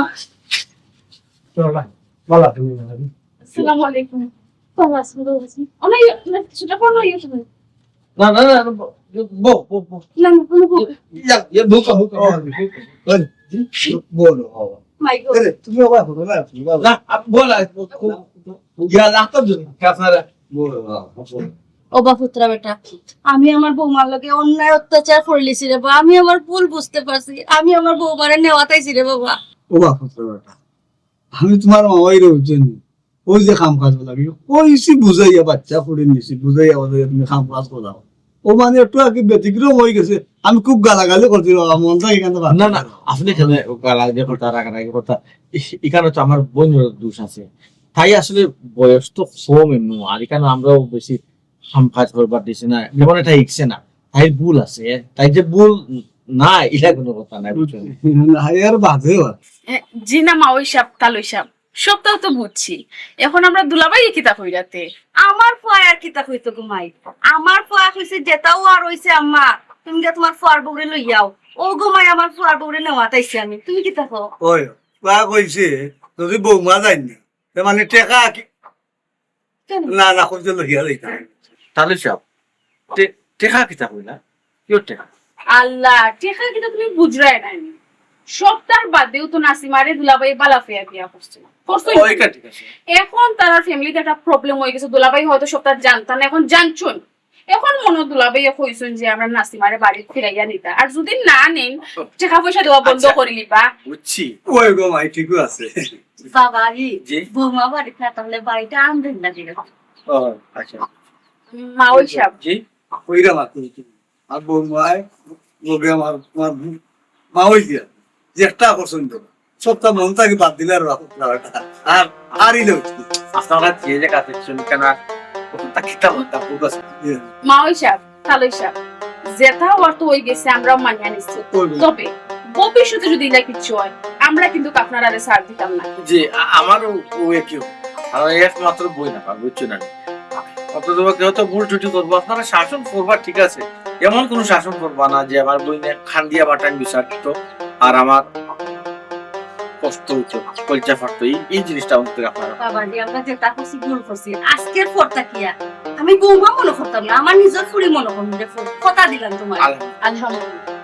চলো ভাই, ভালো তুমি ভালো। আসসালামু আলাইকুম। ভালো আছেন, ভালো আছেন। অনেক সেটা কোন ইয়ে শুনে? না, না, না, না, বউ, বউ, বউ। না, না, কোনো বউ। ইয়া, ইয়া, বউ, বউ, বউ। বলো, বাবা। মাই গো। আরে, তুমি বাবা, বলো না, তুমি বাবা। না, আপ-, বলো, বলো, বলো। ইয়া, লাগতো তো, আপনারা। বলো, বাবা, বলো। ও বা পুত্রা বেটা, আমি আমার বৌমার লগে অন্যায় অত্যাচার করলিছি রে বা, আমি আমার ভুল বুঝতে পারছি, আমি আমার বৌমারে নেওয়াত আইছি রে বাবা। ও বাপ রে বেটা, আমি তোমার মামাই রে, বুঝছো নি? ওই যে কাম কাজ লাগি, কইছি বুঝাইয়া, বাচ্চা ফুড়ি নিছি, বুঝাইয়া বুঝাইয়া তুমি কাম কাজ করাও। ও মানে একটু আর কি ব্যতিক্রম হয়ে গেছে, আমি খুব গালাগালি করছি বাবা, মনটা এখানে বাদ না, দাও। না, আপনি এখানে গালাগালি করতা, রাগারাগি করতা, ই-, এখানে তো আমার বোনের দোষ আছে। তাই আসলে বয়স তো কম এমনি, আর এখানে আমরাও বেশি কাম কাজ করবার দিছি না, যেমন এটা হিকছে না, তাই ভুল আছে, তাই যে ভুল না, এটা কোনো কথা নাই, বুঝছো নি? না, এর বাদে আর। এ, জি না, মাওই সাহেব, তালই সাহেব, সবটাও তো বুঝছি। এখন আমরা দুলাভাই কিতা কইরাতে? আমার ফুয়া আর কিতা কইতো গো মাই? আমার ফুয়া কইছে, "যেটাও আর হইছে আম্মা, তুমি গিয়া তোমার ফুয়ার বউরে লইয়াও।" ও গো মাই, আমার ফুয়ার বউরে নেওয়াত আইছি আমি, তুমি কিতা কও? ওই, ওয়া কইছে, যদি বৌমা যাই না, তে মানে টেকা কি? কেন? না, না, কইছে লইয়া যাইতাম। তালই সাহেব, টে-, টেকা কিতা কইলা? কিয় টেকা? আল্লাহ, টেকা কিতা তুমি বুঝরায় নাই? সবটার বাদেও তো নাসিমারে দুলাভাই বালা পেয়া বিয়া করছে। করছে ও, এটা ঠিক আছে। এখন তারার ফ্যামিলিতে একটা প্রবলেম হয়ে গেছে, দুলাভাই হয়তো সবটা জানতা না, এখন জানছইন। এখন মনো দুলাভাই কইছইন যে আমরা নাসিমারে বাড়ি ফিরাইয়া নিতা, আর যদি না নেন, টেকা পয়সা দেওয়া বন্ধ আচ্ছা। করি লিবা। বুঝছি। ওই গো মাই, ঠিকই আছে। বাবা রে, জি। বৌমা বাড়ি থাকলে বাড়িটা আনবেন না দিলে। ও, আচ্ছা। মাওই সাহেব, জি। কইরা মাত তুমি। আর বৌমায়, লগে আমার, আমার মা হই গিয়া, যে একটা পছন্দ, সবটা মন থাকি বাদ দিলে আর বাপ না বেটা। আর, আর ইলে হইছে। আপনারা যে যে কাজ করছেন কেন, ওটা কিতা বলতাম, বুঝ আছে। মাওই সাহেব, তালই সাহেব, যেটা হওয়ার তো হয়ে গেছে, আমরাও মানিয়া নিচ্ছি। করবে। তবে ভবিষ্যতে যদি ইলা কিছু হয়, আমরা কিন্তু আপনারারে ছাড় দিতাম না। জি, আ-, আমারও ও একই। আর একমাত্র বই না, বুঝছো না? আপনাদের কেউ তো ভুল ত্রুটি করবো, আপনারা শাসন করবা, ঠিক আছে, এমন কোনো শাসন করবা না যে আমার বইনে খান্দিয়া বাটান বিচার দিত আর আমার কষ্ট হইতো, কলজা ফাটতো, এই, এই জিনিসটা আমাদের আপনারা। বাবা রে, আমরা যেটা করছি ভুল করছি, আজকের পর থাকিয়া আমি বৌমা মনে করতাম না, আমার নিজের ফুড়ি মনে করবো রে ফুড়ি। কথা দিলাম তোমার। আলহামদুলিল্লাহ। আলহামদুলিল্লাহ।